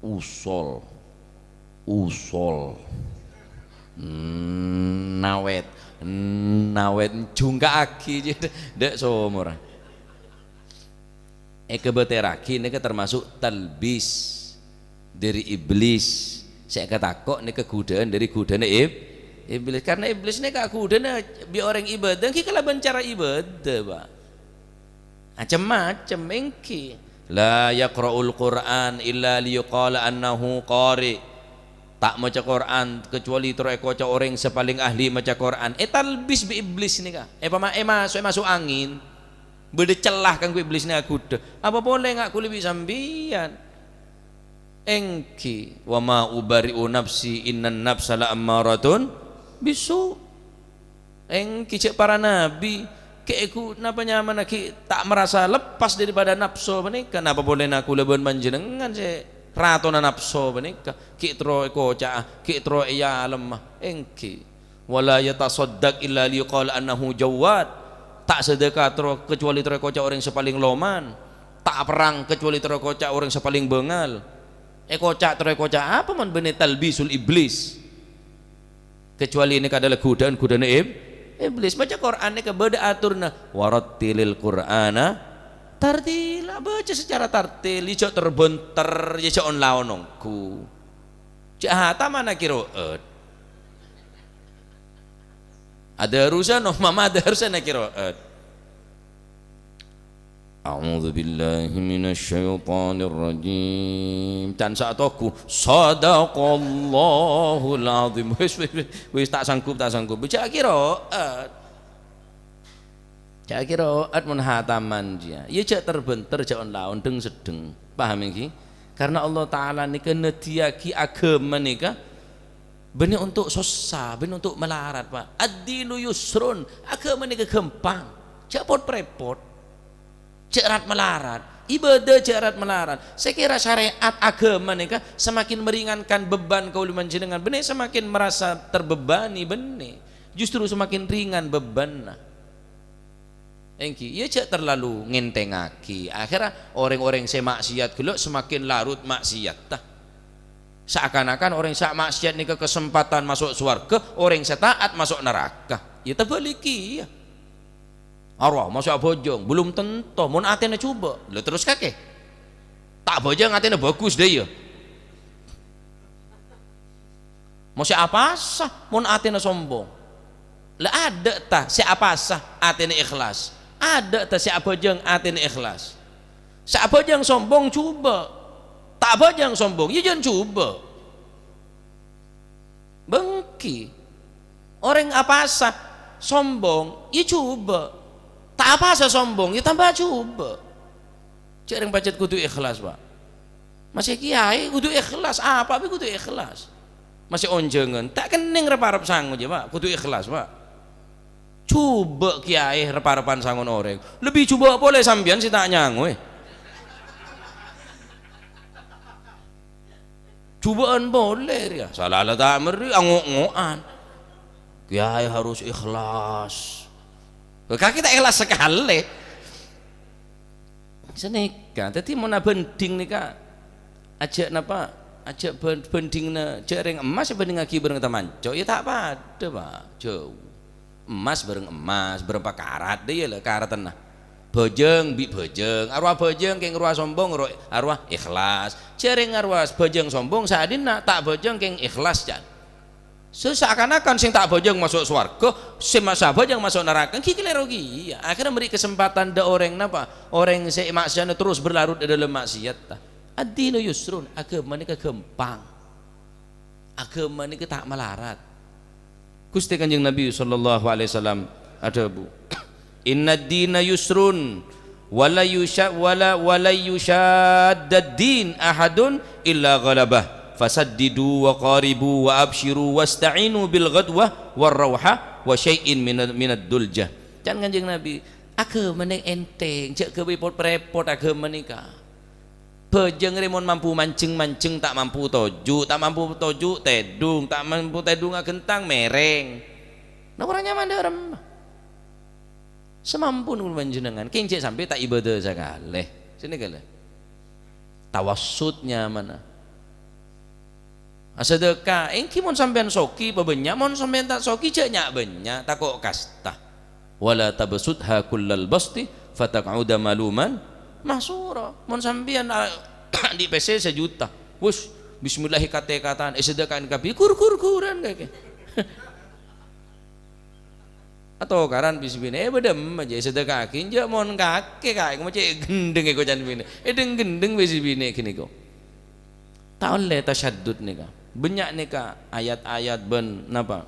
usol, usol. Nawet, nawet, jungka'aghi, dâ' somor. Èkabâtèrraghi nèka termasuk talbis dhâri iblis. Sè èkatako' nèka ghudhâ'ân dhâri ghudhâ'ânna ib-, iblis. Karna iblis nèka ghudhâ'ânna bi' orèng ibâdâ ènggi kalabân cara ibâdâ, Pa'. Macem-macem ènggi. "La yaqra'ul Qur'an illa liyuqala annahu qari'." Ta' maca Qur'an kecuali terro èkoca' orèng sè palèng ahli maca Qur'an. Ètalbis bi' iblis nèka. Èpama-, èmaso', èmaso' angèn. Bâdâ cella kaangghuy iblis nèka aghudhâ. Apa polè nga' ghulâ bi' sampèyan? Ènggi, "Wa ma ubari'u nafsi, innan nafsa la ammaratun bisu'." Ènggi, cè' para nabi, ghi' èghu-, napa nyamana ghi' ta' marasa lepas daripada napso panèka? Napa polèna ghulâ bân panjhennengngan sè ratona napso panèka? Ghi' terro èkoca'a, ghi' terro èyalemma. Ènggi. "Wa la yatasaddaq illa liyuqala annahu jawwad." Ta' sadhâka terro, kecuali terro èkoca' orèng sè palèng loman. Ta' aperrang kecuali terro èkoca' orèng sè palèng bângal. Èkoca' terro èkoca' apa mon bânnè talbisul iblis? Kecuali nèka adalah ghudhâ'ân-ghudhâ'ânna ib-, iblis. Maca Qur'an nèka bâdâ atorra, "Warattilil Qur'ana tartila." Baca secara tartil, ya jhâ' ter-bhânter, ya jhâ' on-laon ongghu. Jhâ' hatamana qiraat. Adarusan, oh, mama adarusan qiraat. A'udzu billahi minasy syaithanir rajim. Can sa'at ongghu, "Shadaqallahul azim." Wis, wis, wis, wis, ta' sanggup, ta' sanggup. Jhâ' qiraat. Jhâ' qiraat mon hataman jiyâ. Iyâ jhâ' ter-bhânter, jhâ' on-laon, dhâng-seddhâng. Paham ènggi? Karna Allah Ta'ala nèka nadhiyâghi aghâma nèka bânnè onto' sossa, bânnè onto' malarat, Pa'. "Ad-dinu yusrun." Aghâma nèka ghâmpang. Jhâ' pot-parèpot. Jhâ' rat-malarat. Ibâdâ jhâ' rat-malarat. Sè kèra syarè'at aghâma nèka semakin meringankan beban kaulâ panjhennengngan, bânnè semakin merasa terbebani, bânnè. Justru semakin ringan bebanna. Èngghi, iyâ jhâ' terlalu ngènthèngaghi. Akhèrra orèng-orèng sè maksiat ghellâ' semakin larut maksiatta. Seakan-akan orèng sè maksiat nèka kesempatan maso' sowarghâ, orèng sè taat maso' naraka. Iyâ tabhâlighi, iyâ. Arwah, masih abhâjâng, belum tentu. Mon atèna jhubâ', lha terros kakè. Ta' abhâjâng atèna bhâghus, dâ' iyâ. Masih apasa mon atèna sombong? Lha adâ' ta' sè apasa atèna ikhlas? Adâ' ta' sè abhâjâng atèna ikhlas? Sè abhâjâng sombong jhubâ'. Ta' abhâjâng sombong, iyâ jhân jhubâ'. Bânggi. Orèng apasa sombong, iyâ jhubâ'. Ta' apasa sombong, iyâ tamba jhubâ'. Jhâ' rèng pajhât kodhu ikhlas, Pak. Masih kèyaè kodhu ikhlas, apa bhâi kodhu ikhlas. Masih onjhângan, ta' kennèng rep-arep sango jiyâ, Pak, kodhu ikhlas, Pak. Jhubâ' kèyaè rep-arepan sangona orèng. Lebbi jhubâ' polè sampèyan sè ta' nyangoè. Jhubâ'ân polè rèya. Sala la ta' merri, ango'-ngo'an. Kèyaè harus ikhlas. Kakè ta' ikhlas sakalè. Sanèka, dhâddhi mon abhândhing nèka, ajhâ' napa, ajhâ' bhân-, bhândhingnga jhâ' rèng emmas èbhândhingngaghi bhâreng tamanco, iyâ ta' padâ, Pak. Jhâu. Emmas bhâreng emmas, bârâmpa karat, dâ' iyâ la karatenna. Bhâjâng bi' bhâjâng, arowa bhâjâng kèng arowa sombong, ro-, arowa ikhlas. Jhâ' rèng arowa bhâjâng sombong, saèdinna ta' bhâjâng kèng ikhlas, can. Se-, seakan-akan sè ta' bhâjâng maso' sowarghâ, sè ma-, sè abhâjâng maso' naraka, ghi' kalèro kèya. Akhèrra mèrri' kasempadhân dâ' orèng napa? Orèng sè maksiatna terros berlarut è dâlem maksiat. Ad-dinu yusrun, aghâma nèka ghâmpang. Aghâma nèka ta' malarat. Ghustè Kanjeng Nabi sallallahu alaihi wasallam adhâbu, "Innad dina yusrun, wa la yusya-, wa la, wa la yusyaddad din ahadun illa ghalabah, fasaddidu wa qaribu wa absyiru wasta'inu bil ghadwah war rauhah wa syai'in minad, minad duljah." Can Kanjeng Nabi, "Aghâma nèka ènthèng, jhâ' ghâbây pot-, rèpot aghâma nèka." Bhâjâng rè mon mampu manjheng-manjheng, ta' mampu toju', ta' mampu toju' tèdung, ta' mampu tèdung aghentang mèrèng. Nah, ora nyaman dâ' remma. Samampun kaulâ panjhennengngan, kèng jhâ' sampè' ta' ibâdâ sakalè. Sènè kalè. Tawassut nyamana. Asadhâka, èngghi mon sampèyan sogi, pabânnya', mon sampèyan ta' sogi, jhâ' nya'-bânnya', tako' kasta. "Wa la tabsutha kullal basti, fataq'uda maluman mahsura." Mon sampèyan, a-, andi' pèssè sajuta, wus, bismillah, kat-èkatan, èsadhâkaè kabbhi, ghur-ghur-ghuran kakè. Atokaran bi' sè binè', "Eh, bâdâ emma jâ' èsadhâkaaghi, enjâ' mon kakè, kakè, cè' ghendheng è kocan binè'." Èdheng-ghendheng bi' sè binè' ghânèka. Ta' ollè tasyaddud nèka. Bânnya' nèka ayat-ayat bân napa?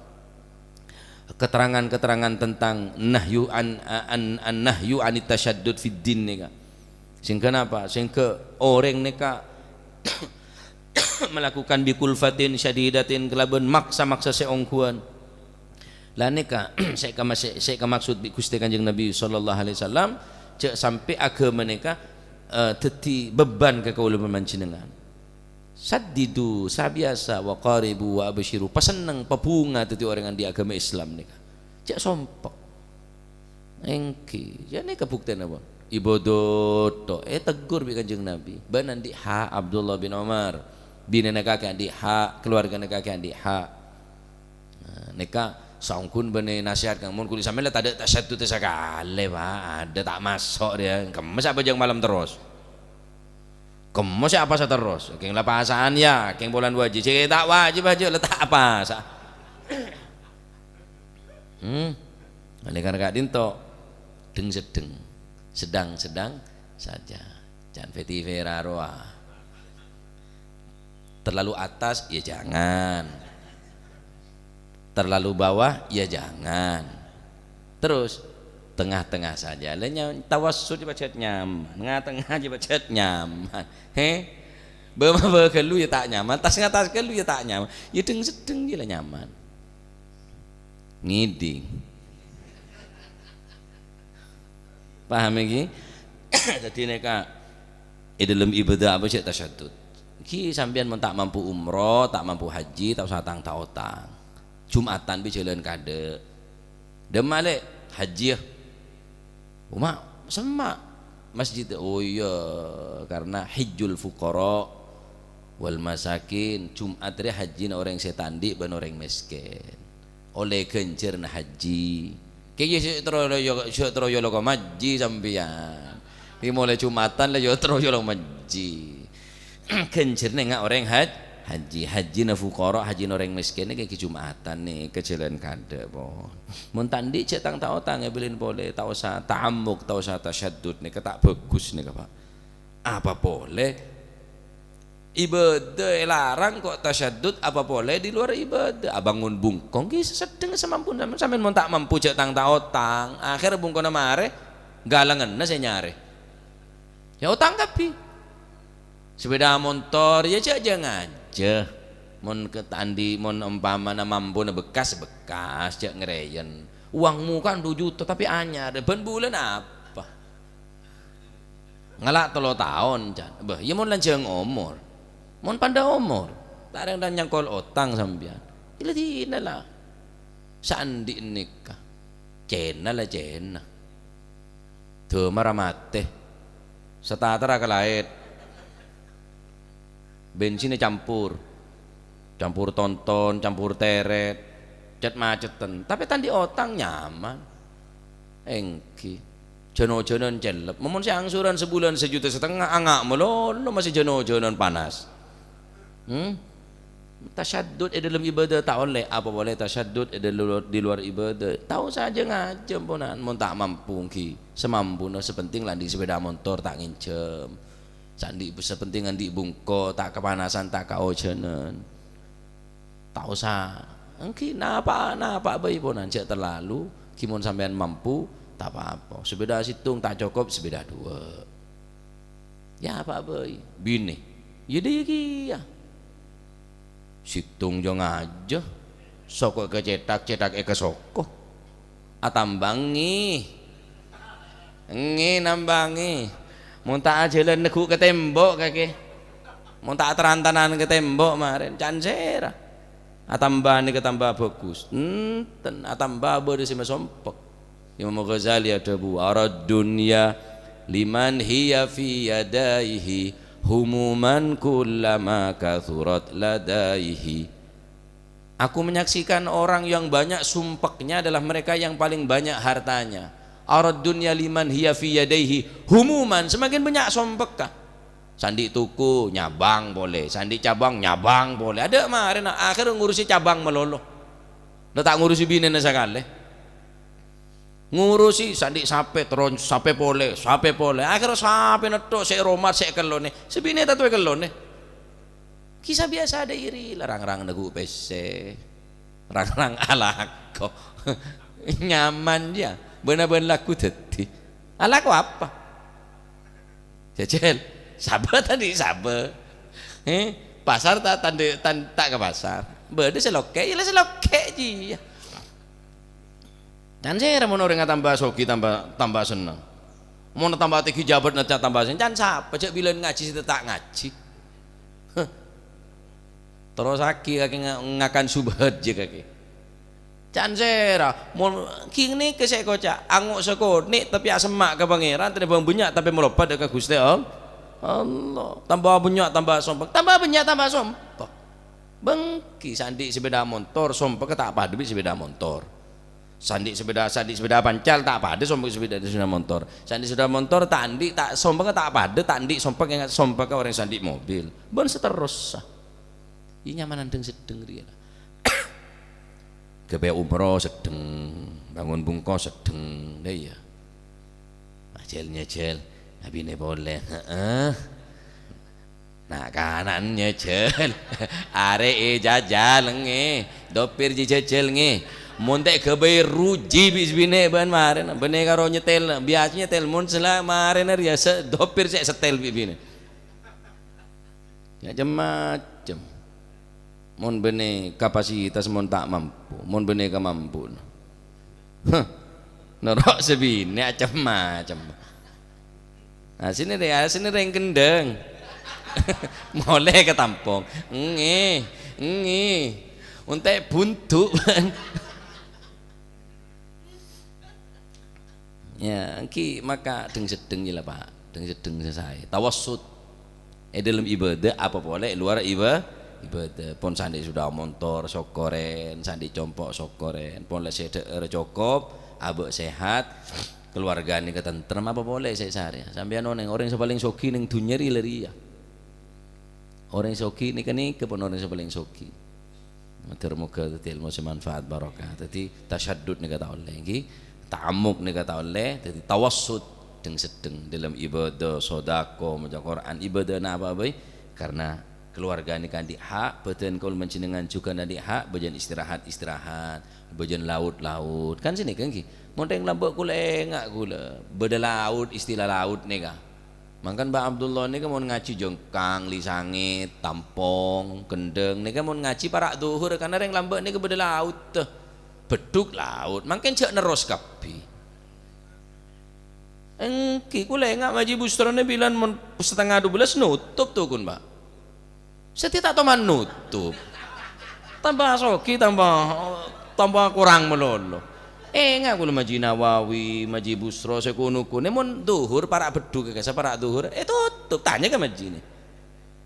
Keterangan-keterangan tentang nahyu an, an, an-nahyu anit tasyaddud fid din nèka. Sehingga napa? Sehingga orèng nèka melakukan bikulfatin syadidatin, kalabân maksa-maksa sè ongghuwân. La nèka sè kama-, sè, sè kamaksud bi' Ghustè Kanjeng Nabi sallallahu alaihi wasallam, jhâ' sampè' aghâma nèka, eh, dhâddhi beban ka kaulâ bân panjhennengngan. Saddidu, sabiyasa, wa qaribu, wa absyiru, pasenneng, pabhunga dhâddhi orèng andi' aghâma Islam nèka. Jhâ' sompek. Èngghi, yâ nèka buktèna, pon. Ibâdâ tok, ètegghur bi' Kanjeng Nabi. Bân andi' hak Abdullah bin Umar. Binèna kakè andi' hak, kaluwargana kakè andi' hak. Nah, nèka saongghuna bânnè nasèhat, Kang. Mon kulâ sampèyan la tadâ' tasyaddud sakalè, Pak. Adâ' ta' maso' rèya. Kemma sè abhâjâng malem terros. Kemma sè apasa terros. Kèng la pasa'an, yâ. Kèng polana wajib. Sè ta' wajib ajâ la ta' apasa. Hmm. Oleh karena ka'dinto, dheng-seddheng. Sedang-sedang saja. Jhân fèti-fèra rowa. Terlalu atas, ya jangan. Terlalu bawah, ya jangan. Terus, tengah-tengah saja. Lah, nya-, tawassul jhâ' pajhât nyaman. Nga-tengah jhâ' pajhât nyaman. He? Bâ-, bâ-, ghâllu ya ta' nyaman. Tas ngatas ghâllu ya ta' nyaman. Ya dheng-seddheng jiyâ la nyaman. Ngèdhing. Paham èngghi? Dhâddhi nèka è dâlem ibâdâ apa sè tasyaddud. Ghi sampèyan mon ta' mampu umroh, ta' mampu haji, ta' osa tang-taotang. Jum'atan bi' jhâlân kadâ'. Dâmma lè', hajjiyâ. Omma', semma' masjid. Oh iyâ, karena hijjul fuqara wal masakin, Jum'at rè hajjina orèng sè ta' andi' bân orèng mèskèn. Ollè ghânjhârânna hajji. Kèya sè terro yo-, sè terro yolo ka majji sampèyan. È molaè Jum'atan la yo terro yolo majji. Ghânjhârânna nga' orèng haj-, hajji. Hajjina fuqara, hajjina orèng mèskèn nèka ghi' Jum'atan nèka jhâlân kaadâ', pon. Mon ta' andi' jhâ' tang-ta-otang èbâlin polè, ta' osa ta'ammuk, ta' osa tasyaddud nèka ta' bhâghus nèka, Pa'. Apa polè ibâdâ èlarang kok tasyaddud, apa polè di luar ibâdâ. Abângon bungkong ghi' seddheng samampuna sampèyan. Sampèyan mon ta' mampu jhâ' tang-ta-otang, akhèr bungkona marè, galangnganna sè nyarè. Ya otang kabbhi. Sepeda montor, ya jhâ', jhâ' ngajhâ. Mon ke-, ta' andi', mon ompamana mampuna bekas, bekas, jhâ' ngrèyen. Uwangmu kan du juta, tapè anyar, bân bulân apa? Ngala' tello taon, can. Bâh, ya mon lanjhâng omor. Mon pandâ omor, ta' rèng-rèng nyangkol otang sampèyan. Dina-dina la. Saandi' nèka. Cèna la cèna. Dâmara matè. Satatara ka laèt. Bensinna campur. Campur tonton, campur tèrèt. Cet-macetten. Tapè ta' andi' otang nyaman. Èngghi. Jân-ojhânan cellep. Mon sè angsuran sabulân sajuta satengnga, anga' malolo masè jân-ojhânan panas. Hmm? Tasyaddud è dâlem ibâdâ ta' ollè, apa polè tasyaddud è dâlem, di luar ibâdâ. Ta' osa jhâ' ngajhâ, ponan. Mon ta' mampu, èngghi. Samampuna, sè penting la andi' sepeda montor, ta' ngènjhâm. Sè andi', sè penting andi' bungko, ta' kapanasan, ta' kaojhânan. Ta' osa. Èngghi, napa, napa bhâi, ponan. Jhâ' terlalu. Ghi mon sampèyan mampu, ta' pa-apa. Sepeda sèttong ta' cokop, sepeda duwâ'. Ya, apa bhâi? Binè. Ya, dâ' iyâ kèya. Sèttong jhâ' ngajhâ. Soko èkacèthak, cèthak èkasoko. Atambângè. Èngghi, nambângè. Mon ta' ajhâlân neggu' ka tembok, kakè. Mon ta' atarantanan ka tembok, marèn. Can sèra. Atambâ nèka tamba bhâghus. Enten, atambâ bâdâ sè masompek. Imam Ghazali adhâbu, "Arad dunya liman hiya fi yadaihi humuman kullama kathurat ladaihi." Aku menyaksikan orang yang banyak sumpeknya adalah mereka yang paling banyak hartanya. "Arad dunya liman hiya fi yadaihi humuman." Semakin banyak sompekka. Sè andi' toko, nyabâng polè. Sè andi' cabâng, nyabâng polè. Adâ' marèna, akhèr ngurusi cabâng malolo. La ta' ngurusi binèna sakalè. Ngurusi sè andi' sapè, terro sapè polè, sapè polè. Akhèr sapèna tho' sè èromat, sè èkellonè. Sè binè' ta' tao èkellonè. Kisah biasa dâri, la rang-rang neggu' pèssè. Rang-rang alako. Nyaman, yâ. Bân-abân lagghu dhâddhi. Alako apa? Jhâjhâl. Sabâ ta' andi' sabâ. Eh, pasar ta', ta' andi', ta', ta' ka pasar. Bâdâ sè lokè', yâ la sè lokè' jiyâ. Can sèra mon orèng atamba soghi, tamba, tamba senneng. Mon atamba tèngghi jhâbât, na, tamba senneng. Can sapa jhâ' bilân ngajhi sè ta' ngajhi? Heh. Terrosaghi kakè nga-, ngakan subhat jiyâ kakè. Can sèra, mon ghing nèka sè èkoca', ango' sakonè' tapè asemma' ka Pangèran, tènèbâng bânnya' tapè malopad ka Ghustè All-, Allah. Tamba bânnya', tamba sompek, tamba bânnya', tamba sompek. Bengki, sè andi' sepeda montor, sompekka ta' padâ bi' sepeda montor. Sè andi' sepeda, sè andi' sepeda pancal ta' padâ sompek sepeda, sepeda montor. Sè andi' sepeda montor ta' andi', ta', sompekka ta' padâ, ta' andi' sompek, ènga' sompekka orèng sè andi' mobil. Bân saterrossa. Iyâ, nyamanan dhâng-seddhâng rèya, la. Ghâbây umroh seddheng, bângon bungko seddheng, la iyâ. Ajhâl nyajhâl, abinè polè, heeh. Na'-kana' nyajhâl, arè' èjhâjhâl, ngghi. Dopèr jhâjhâl, ngghi. Mon ta' ghâbây ruji bi' binè' bân marèna, bânnè karo nyetèl, biyasa nyetèl, mon sala marèna rèya sè dopèr sè èsetèl bi' binè'. Ya, cem-macem. Mon bânnè kapasitas, mon ta' mampu, mon bânnè kamampuna. Heh, noro' sè binè' acem-macem. Asèna rè-, asèna rèng kendhâng. Molè ka tampong. Ngghi, ngghi. Ontè' bundu'. Ya, ènggi maka dheng-seddheng jâ la, Pak. Dheng-seddheng sè saè. Tawassut. È dâlem ibadah, apa polè è luar iba-, ibadah. Pon sandhi' sepeda montor, sokkorèn, sandhi' compo', sokkorèn. Pon la sè dhâ'âr cokop, abâ' sehat, keluarga nèka tentrem, apa polè sè sarè. Sampèyan onèng, orèng sè palèng soghi neng dhunnya rè la rèya. Orèng soghi nèka-nèka pon orèng sè palèng soghi. Moghâ-moghâ dhâddhi èlmo sè manfaat barokah. Dhâddhi, tasyaddud nèka ta' ollè, ènggi. Ta'ammuk nèka ta' ollè. Dhâddhi, tawassut dheng-seddheng dâlem ibadah, sodako, maca Qur'an, ibadah napa bhâi? Karena keluarga nèka andi' hak, bhâdhân kaulâ panjhennengngan jhughân andi' hak, bhâjân istirahat, istirahat, bhâjân laut, laut. Kan sanèka ènggi. Mon rèng lambâ' kaulâ ènga' kaulâ, bâdâ laut, istilah laut nèka. Mangkana Mbah Abdullah nèka mon ngajhi jengkang, lisangit, tampong, kendheng, nèka mon ngajhi para' dhuhur, karna rèng lambâ' nèka bâdâ laut, beddhuk laut, mangkèn jhâ' nerros kabbhi. Ènggi, kaulâ ènga' majhi busrona bilân mon satengnga dubellâs notop tokon, Pak. Sadhâjâ ta' toman notop. Tamba soghi, tamba, tamba korang malolo. Ènga' kaulâ majhi Nawawi, majhi Busro, sè kono-kono. Mon dhuhur, para' beddhuk ka kassa', para' dhuhur. Ètotop, tanya ka majhina.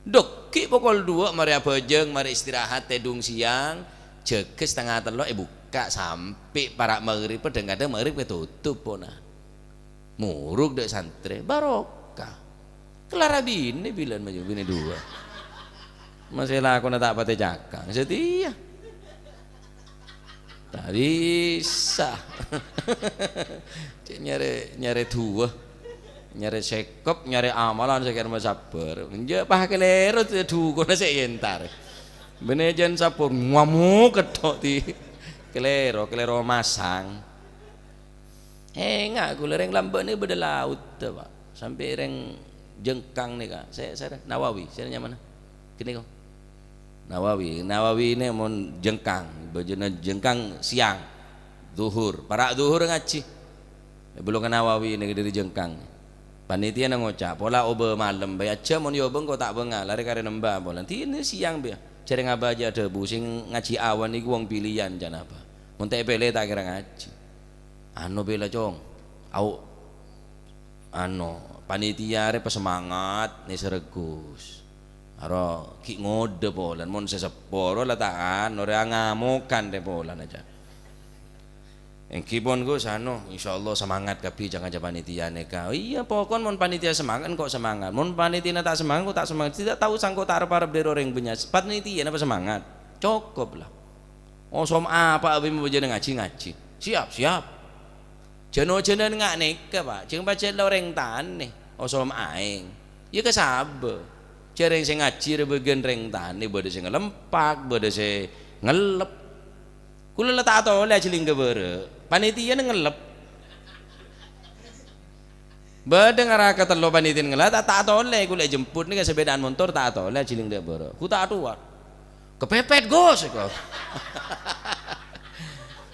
Dhogghi' pokol duwâ' marè abhâjâng, marè istirahat, tèdung sèyang. Jâgâ satengnga tello' èbukka' sampè' para' maghrib, dhâng-kadhâng maghrib katotop pona. Morok dâ' santrè, barokah. Kellar abinè bilân majhu binè duwâ'. Masè lakona ta' patè cakang, satèya. Ta' bisa. Cè' nyarè, nyarè duwâ'. Nyarè sèkop, nyarè amalan sè kèra masabbhâr. Enjâ' pas kalèro, dhukona sè èntar. Binè jân sabbhâr, ngamuk ketthok, di. Kalèro, kalèro masang. Ènga' kaulâ rèng lambâ' nèka bâdâ laut, Pak. Sampè' rèng jengkang nèka. Sè, sè Nawawi, sè nyamana? Kènè ko. Nawawi, Nawawi nèka mon jengkang, bhâjâna jengkang sèyang, dhuhur, para' dhuhur ngajhi. È Bulughun Nawawi nèka dâri jengkang. Panitiana ngoca', "Pola obâ malem bhâi ajâ, mon èobâ engko' ta' bângal, arè karè nembâ pola." Dinah sèyang bhâi. Jhârèng Abah ajâ adhâbu, "Sè ngajhi awan nèko wong pilihan," ca'na Abah. "Mon ta' èpèlè, ta' kèra ngajhi." Anu bhâi la, Cong. Au, anu, panitia rè pasemangat, nèsèr Gus. Aro ghi' ngodâ polana, mon sè seppo ro la ta' anu, rè angamokan rè polana, ca'. Ènggi pon, Gus, anu, insyaallah semangat kabbhi jhâ' ngajhâ panitia nèka. Iyâ, pokon mon panitia semangat, engko' semangat. Mon panitiana ta' semangat, engko' ta' semangat. Tidak tahu sangko' ta' arep-arep dâri orèng bânnya'. Panitia napa semangat? Cokop la. Osom apa abâ' bhâjâna ngajhi, ngajhi. Siap, siap. Jhân-ojhânan nga' nèka, Pak. Jhâng pajhât la orèng tanè. Osom aèng. Iyâ kasabâ. Jhârèng sè ngajhi rè bâgiyân rèng tanè, bâdâ sè ngalempak, bâdâ sè ngellep. Kaulâ la ta' atolè ajhâling ka bârâ'. Panitiana ngellep. Bâdâ ngara katello panitiana ngellep, ta', ta' atolè kaulâ èjemput nèka sapèdaan montor, ta' atolè ajhâling dâ' bârâ'. Ku ta' atowat. "Kepepet, Gus," èko.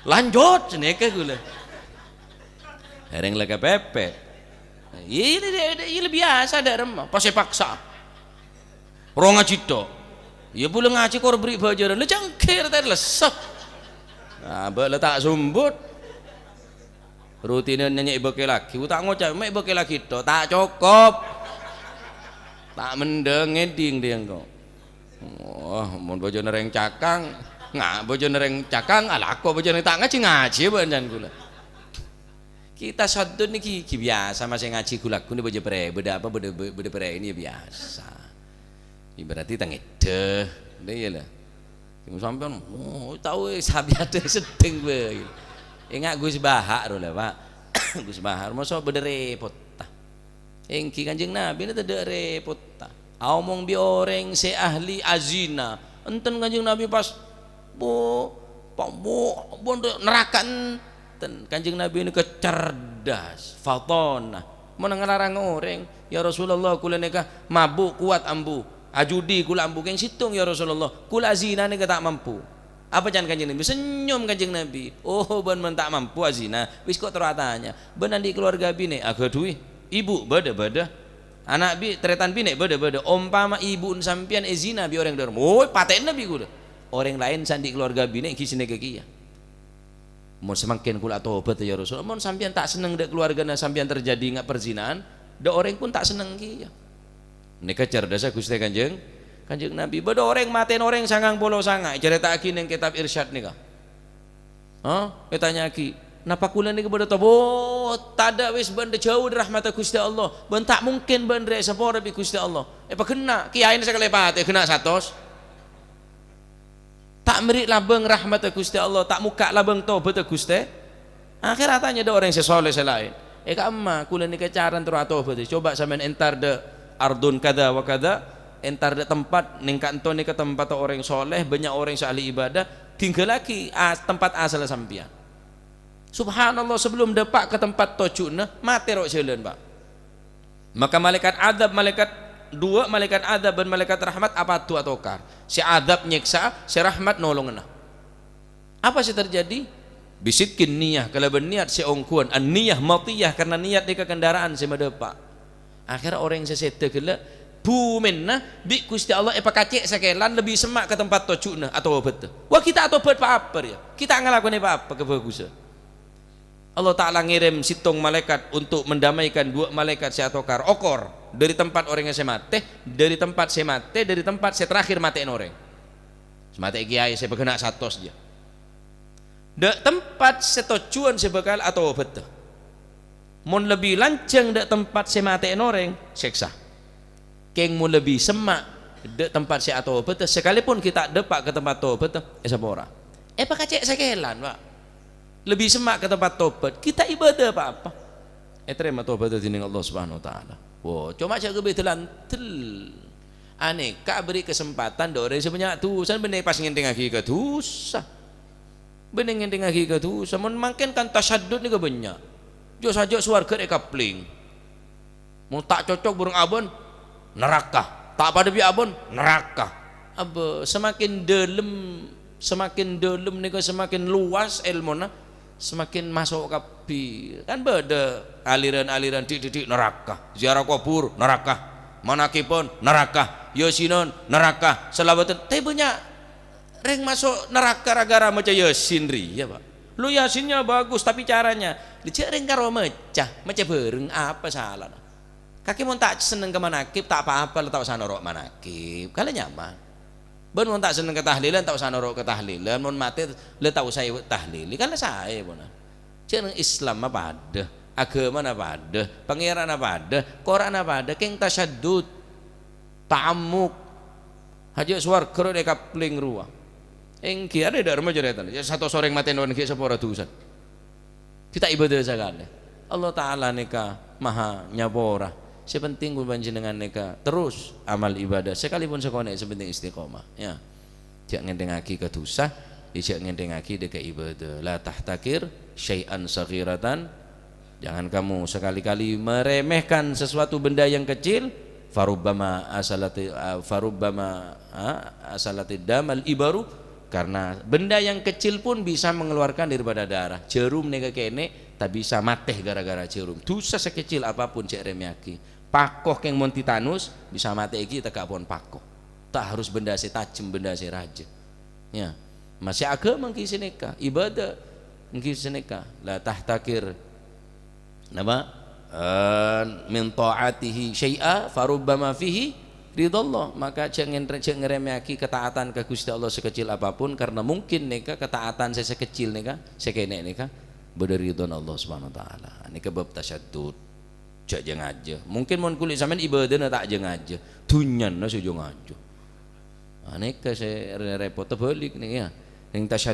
"Lanjut," sanèka kaulâ. Jhârèng la kepepet. Iyâ, iyâ, iyâ, iyâ, la biyasa dâ' remma, pas èpaksa. Ro ngajhi tho. Iyâ, bulâ ngajhi kor bherri' bhâjârân. La cangkir ta' lessa. Nah, bâ' la ta' sombut. Rutinan nyanyè bâkè lagi. Ku ta' ngoca', "Mè' bâkè lagi tho." Ta' cokop. Ta' mendhâng ngèdhing dhi engko'. Wah, mon bhâjâna rèng cakang, nga' bhâjâna rèng cakang, alako bhâjâna ta' ngajhi, ngajhi bân can kaulâ. Kita saddhâna nèka ghi biyasa masè ngajhi ghu-lagghu nèka bâjâ prè-, bâdâ apa, bâdâ, bâdâ prèna biyasa. Ibaratè tangèdhâ, iyâ la. Sampèyan, oh, tao, eh, sabiyadhâ seddheng bhâi. Enga' Gus Bahar ro la, Pak. Gus Bahar, mosok bâdâ rèpotta. Èngghi Kanjeng Nabi nèka tadâ' rèpotta. Aomong bi' orèng sè ahli azina. Enten Kanjeng Nabi pas, bu, pa-, bu, bu, neraka enten. Kanjeng Nabi nèka cerdas, fatonah. Mon ngalarang orèng, "Ya Rasulullah, kaulâ nèka mabuk kowat ambu. Ajudi kaulâ ambu kèng sèttong, ya Rasulullah. Kaulâ azina nèka ta' mampu." Apa can Kanjeng Nabi? Senyum Kanjeng Nabi. "Oh, bân mon ta' mampu azina, wis ko' terro atanya. Bân andi' keluarga binè', aghâdhuwi. Ibu bâdâ-bâdâ. Ana' bi-, tarètan binè' bâdâ-bâdâ. Ompama ibu'en sampèyan èzina bi' orèng dhârem, woi, patè'na bi' kaulâ. Orèng laèn sè andi' keluarga binè' ghi' sanèka kèya." Mon samangkèn kaulâ atobhât, ya Rasul. Mon sampèyan ta' senneng dâ' kaluwargana sampèyan terjadi nga-, perzinaan, dâ' orèng pon ta' senneng kèya. Nèka cerdhâssa Ghustè Kanjeng, Kanjeng Nabi. Bâdâ orèng matèna orèng sangang polo sanga', ècarèta'aghi neng kètab Irsyad nèka. Hah? Ètanya'aghi, "Napa kaulâ nèka bâdâ tobu-, tadâ' wis bâ'na jhâu dâri rahmatta Ghustè Allah? Bâ'na ta' mungkin bâ'na rè èsapora bi' Ghustè Allah." Èpaghenna', kèyaèna sakalè patè, ghenna' satos. Ta' mèrè' labâng rahmatta Ghustè Allah, ta' mokka' labâng tobhâddhâ Ghustè. Akhèr atanya dâ' orèng sè soleh sè laèn, "È, ka'emma kaulâ nèka carana terro atobhât? Coba sampèyan entar dâ' ardun kadza wa kadza, entar dâ' tempat neng ka'ento nèka tempatta orèng soleh, bânnya' orèng sè ahli ibadah, tinggalaghi a-, tempat asalla sampèyan." Subhanallah, sebelum dâpa' ka tempat tojjhuwânna, matè ro' jhâlân, Pak. Maka malaèkat adzab, malaèkat, duwâ' malaèkat adzab bân malaèkat rahmat apadu atokar. Sè adzab nyèksa, sè rahmat nolongana. Apa sè terjadi? Bisidqin niyah, kalabân niyat sè ongghuwân, an-niyah matiyah, karna niyat nèka kendaraan sè madâpa'. Akhèr orèng sè sèdhâ ghellâ', bhumèna bi' Ghustè Allah èpakacè' sakèlan lebbi semma' ka tempat tojjhuwânna, atobhât. Wah, ghi' ta' atobhât pa-apa rèya. Ghi' ta' ngalakonè pa-apa kabhâghusân. Allah Ta'ala ngèrèm sèttong malaèkat untuk mendamaikan duwâ' malaèkat sè atokar. Okor, dâri tempat orèngnga sè matè, dâri tempat sè matè, dâri tempat sè terakhir matè'ana orèng. Sè matè kèyaè sè pagghâna satos jâ. Dâ' tempat sè tojjhuwân sè bhâkal atobhâddhâ. Mon lebbi lanjhâng dâ' tempat sè matè'ana orèng, sèksa. Kèng mon lebbi semma' dâ' tempat sè atobhâddhâ, sakalèpon ghi' ta' dâpa' ka tempat tobhâddhâ, èsapora. Èpakacè' sakèlan, Pak. Lebbi semma' ka tempat tobhât, ghi' ta' ibâdâ pa-apa. Ètarèma tobhâddhâ dhinèng Allah Subhanahu wa Ta'ala. Wo, coma jhâ' ghâbây dâlân-dâlân. Anèka aberri' kasempadhân dâ' orèng sè bânnya' dhusa, bânnè pas ngèntèngngaghi ka dhusa. Bânnè ngèntèngngaghi ka dhusa, mon mangkèn kan tasyaddud nèka bânnya'. Jhâ' sajjhâ' sowarghâ èkaplèng. Mon ta' cocok bhâreng abâ'na, naraka. Ta' padâ bi' abâ'na, naraka. Abâ, semakin dâlem, semakin dâlem nèka semakin luas èlmona, semakin maso' kabbhi. Kan bâdâ aliran-aliran dhi'-, dhi'-, dhi' naraka. Ziarah kubur, naraka. Manakiban, naraka. Yasinan, naraka. Shalawatan, tapè bânnya' rèng maso' naraka ghârâ-ghârâ maca Yasin rèya, Pak. Lo, Yasinnya bagus, tapi caranya, jhâ' rèng karo maca, maca bhâreng, apa salana? Kakè mon ta' senneng ka manakib, ta' pa-apa, la ta' osa noro' manakib. Kalè nyaman. Bân mon ta' senneng ka tahlilan, ta' osa noro' ka tahlilan. Mon matè, la ta' osa ètahlili. Kalè saè, pona. Jhâ' neng Islamma padâ, aghâmana padâ, Pangèranna padâ, Qur'anna padâ, kèng tasyaddud, ta'ammuk. Hajâ' sowarghâ ro èkaplèng rowa. Èngghi, arè dâ' remma carètana. Jhâ' satos orèng matè non ghi' sapora dhusa. Ghi' ta' ibâdâ sakalè. Allah Ta'ala nèka maha nyapora. Sè penting kaulâ panjhennengngan nèka terros amal ibâdâ. Sakalèpon sakonè' sè penting istiqomah. Ya. Jhâ' ngèntèngngaghi ka dhusa, ya jhâ' ngèntèngngaghi dâ' ka ibâdâ. La tahtaqir syai'an shaghiratan. Jangan kamu sekali-kali meremehkan sesuatu benda yang kecil. Farubbama asalati-, ah, farubbama, ah, asalatid damal ibaru. Karena benda yang kecil pun bisa mengeluarkan daripada darah. Jhârum nèka kènè' ta' bisa matè gara-gara jhârum. Dhusa sekecil apapun jhâ' rèmèyaghi. Pako kèng mon titanus bisa matè ghi' tèka' pon pako. Ta' harus benda sè tajem, benda sè rajâ. Ya. Masih aghâma èngghi sanèka, ibâdâ èngghi sanèka. La tahtaqir Napa? Eh, min ta'atihi syai'a farubbama fihi ridhallah. Maka jhâ' ngentre-, jhâ' ngaremèyaghi ketaatan ka Ghustè Allah sakecil apapun, karena mungkin nèka ketaatan sè sakecil nèka, sakènè' nèka, bâdâ ridhona Allah Subhanahu wa Ta'ala. Nèka bab tasyaddud. Jhâ' jâ-ngajâ. Mungkin mon kulâ sampèyan ibâdâna ta' jâ-ngajâ. Dhunnyana sè jâ-ngajâ. Ah, nèka sè re-, repot, tebalik nèka, ya. Ning tasyaddud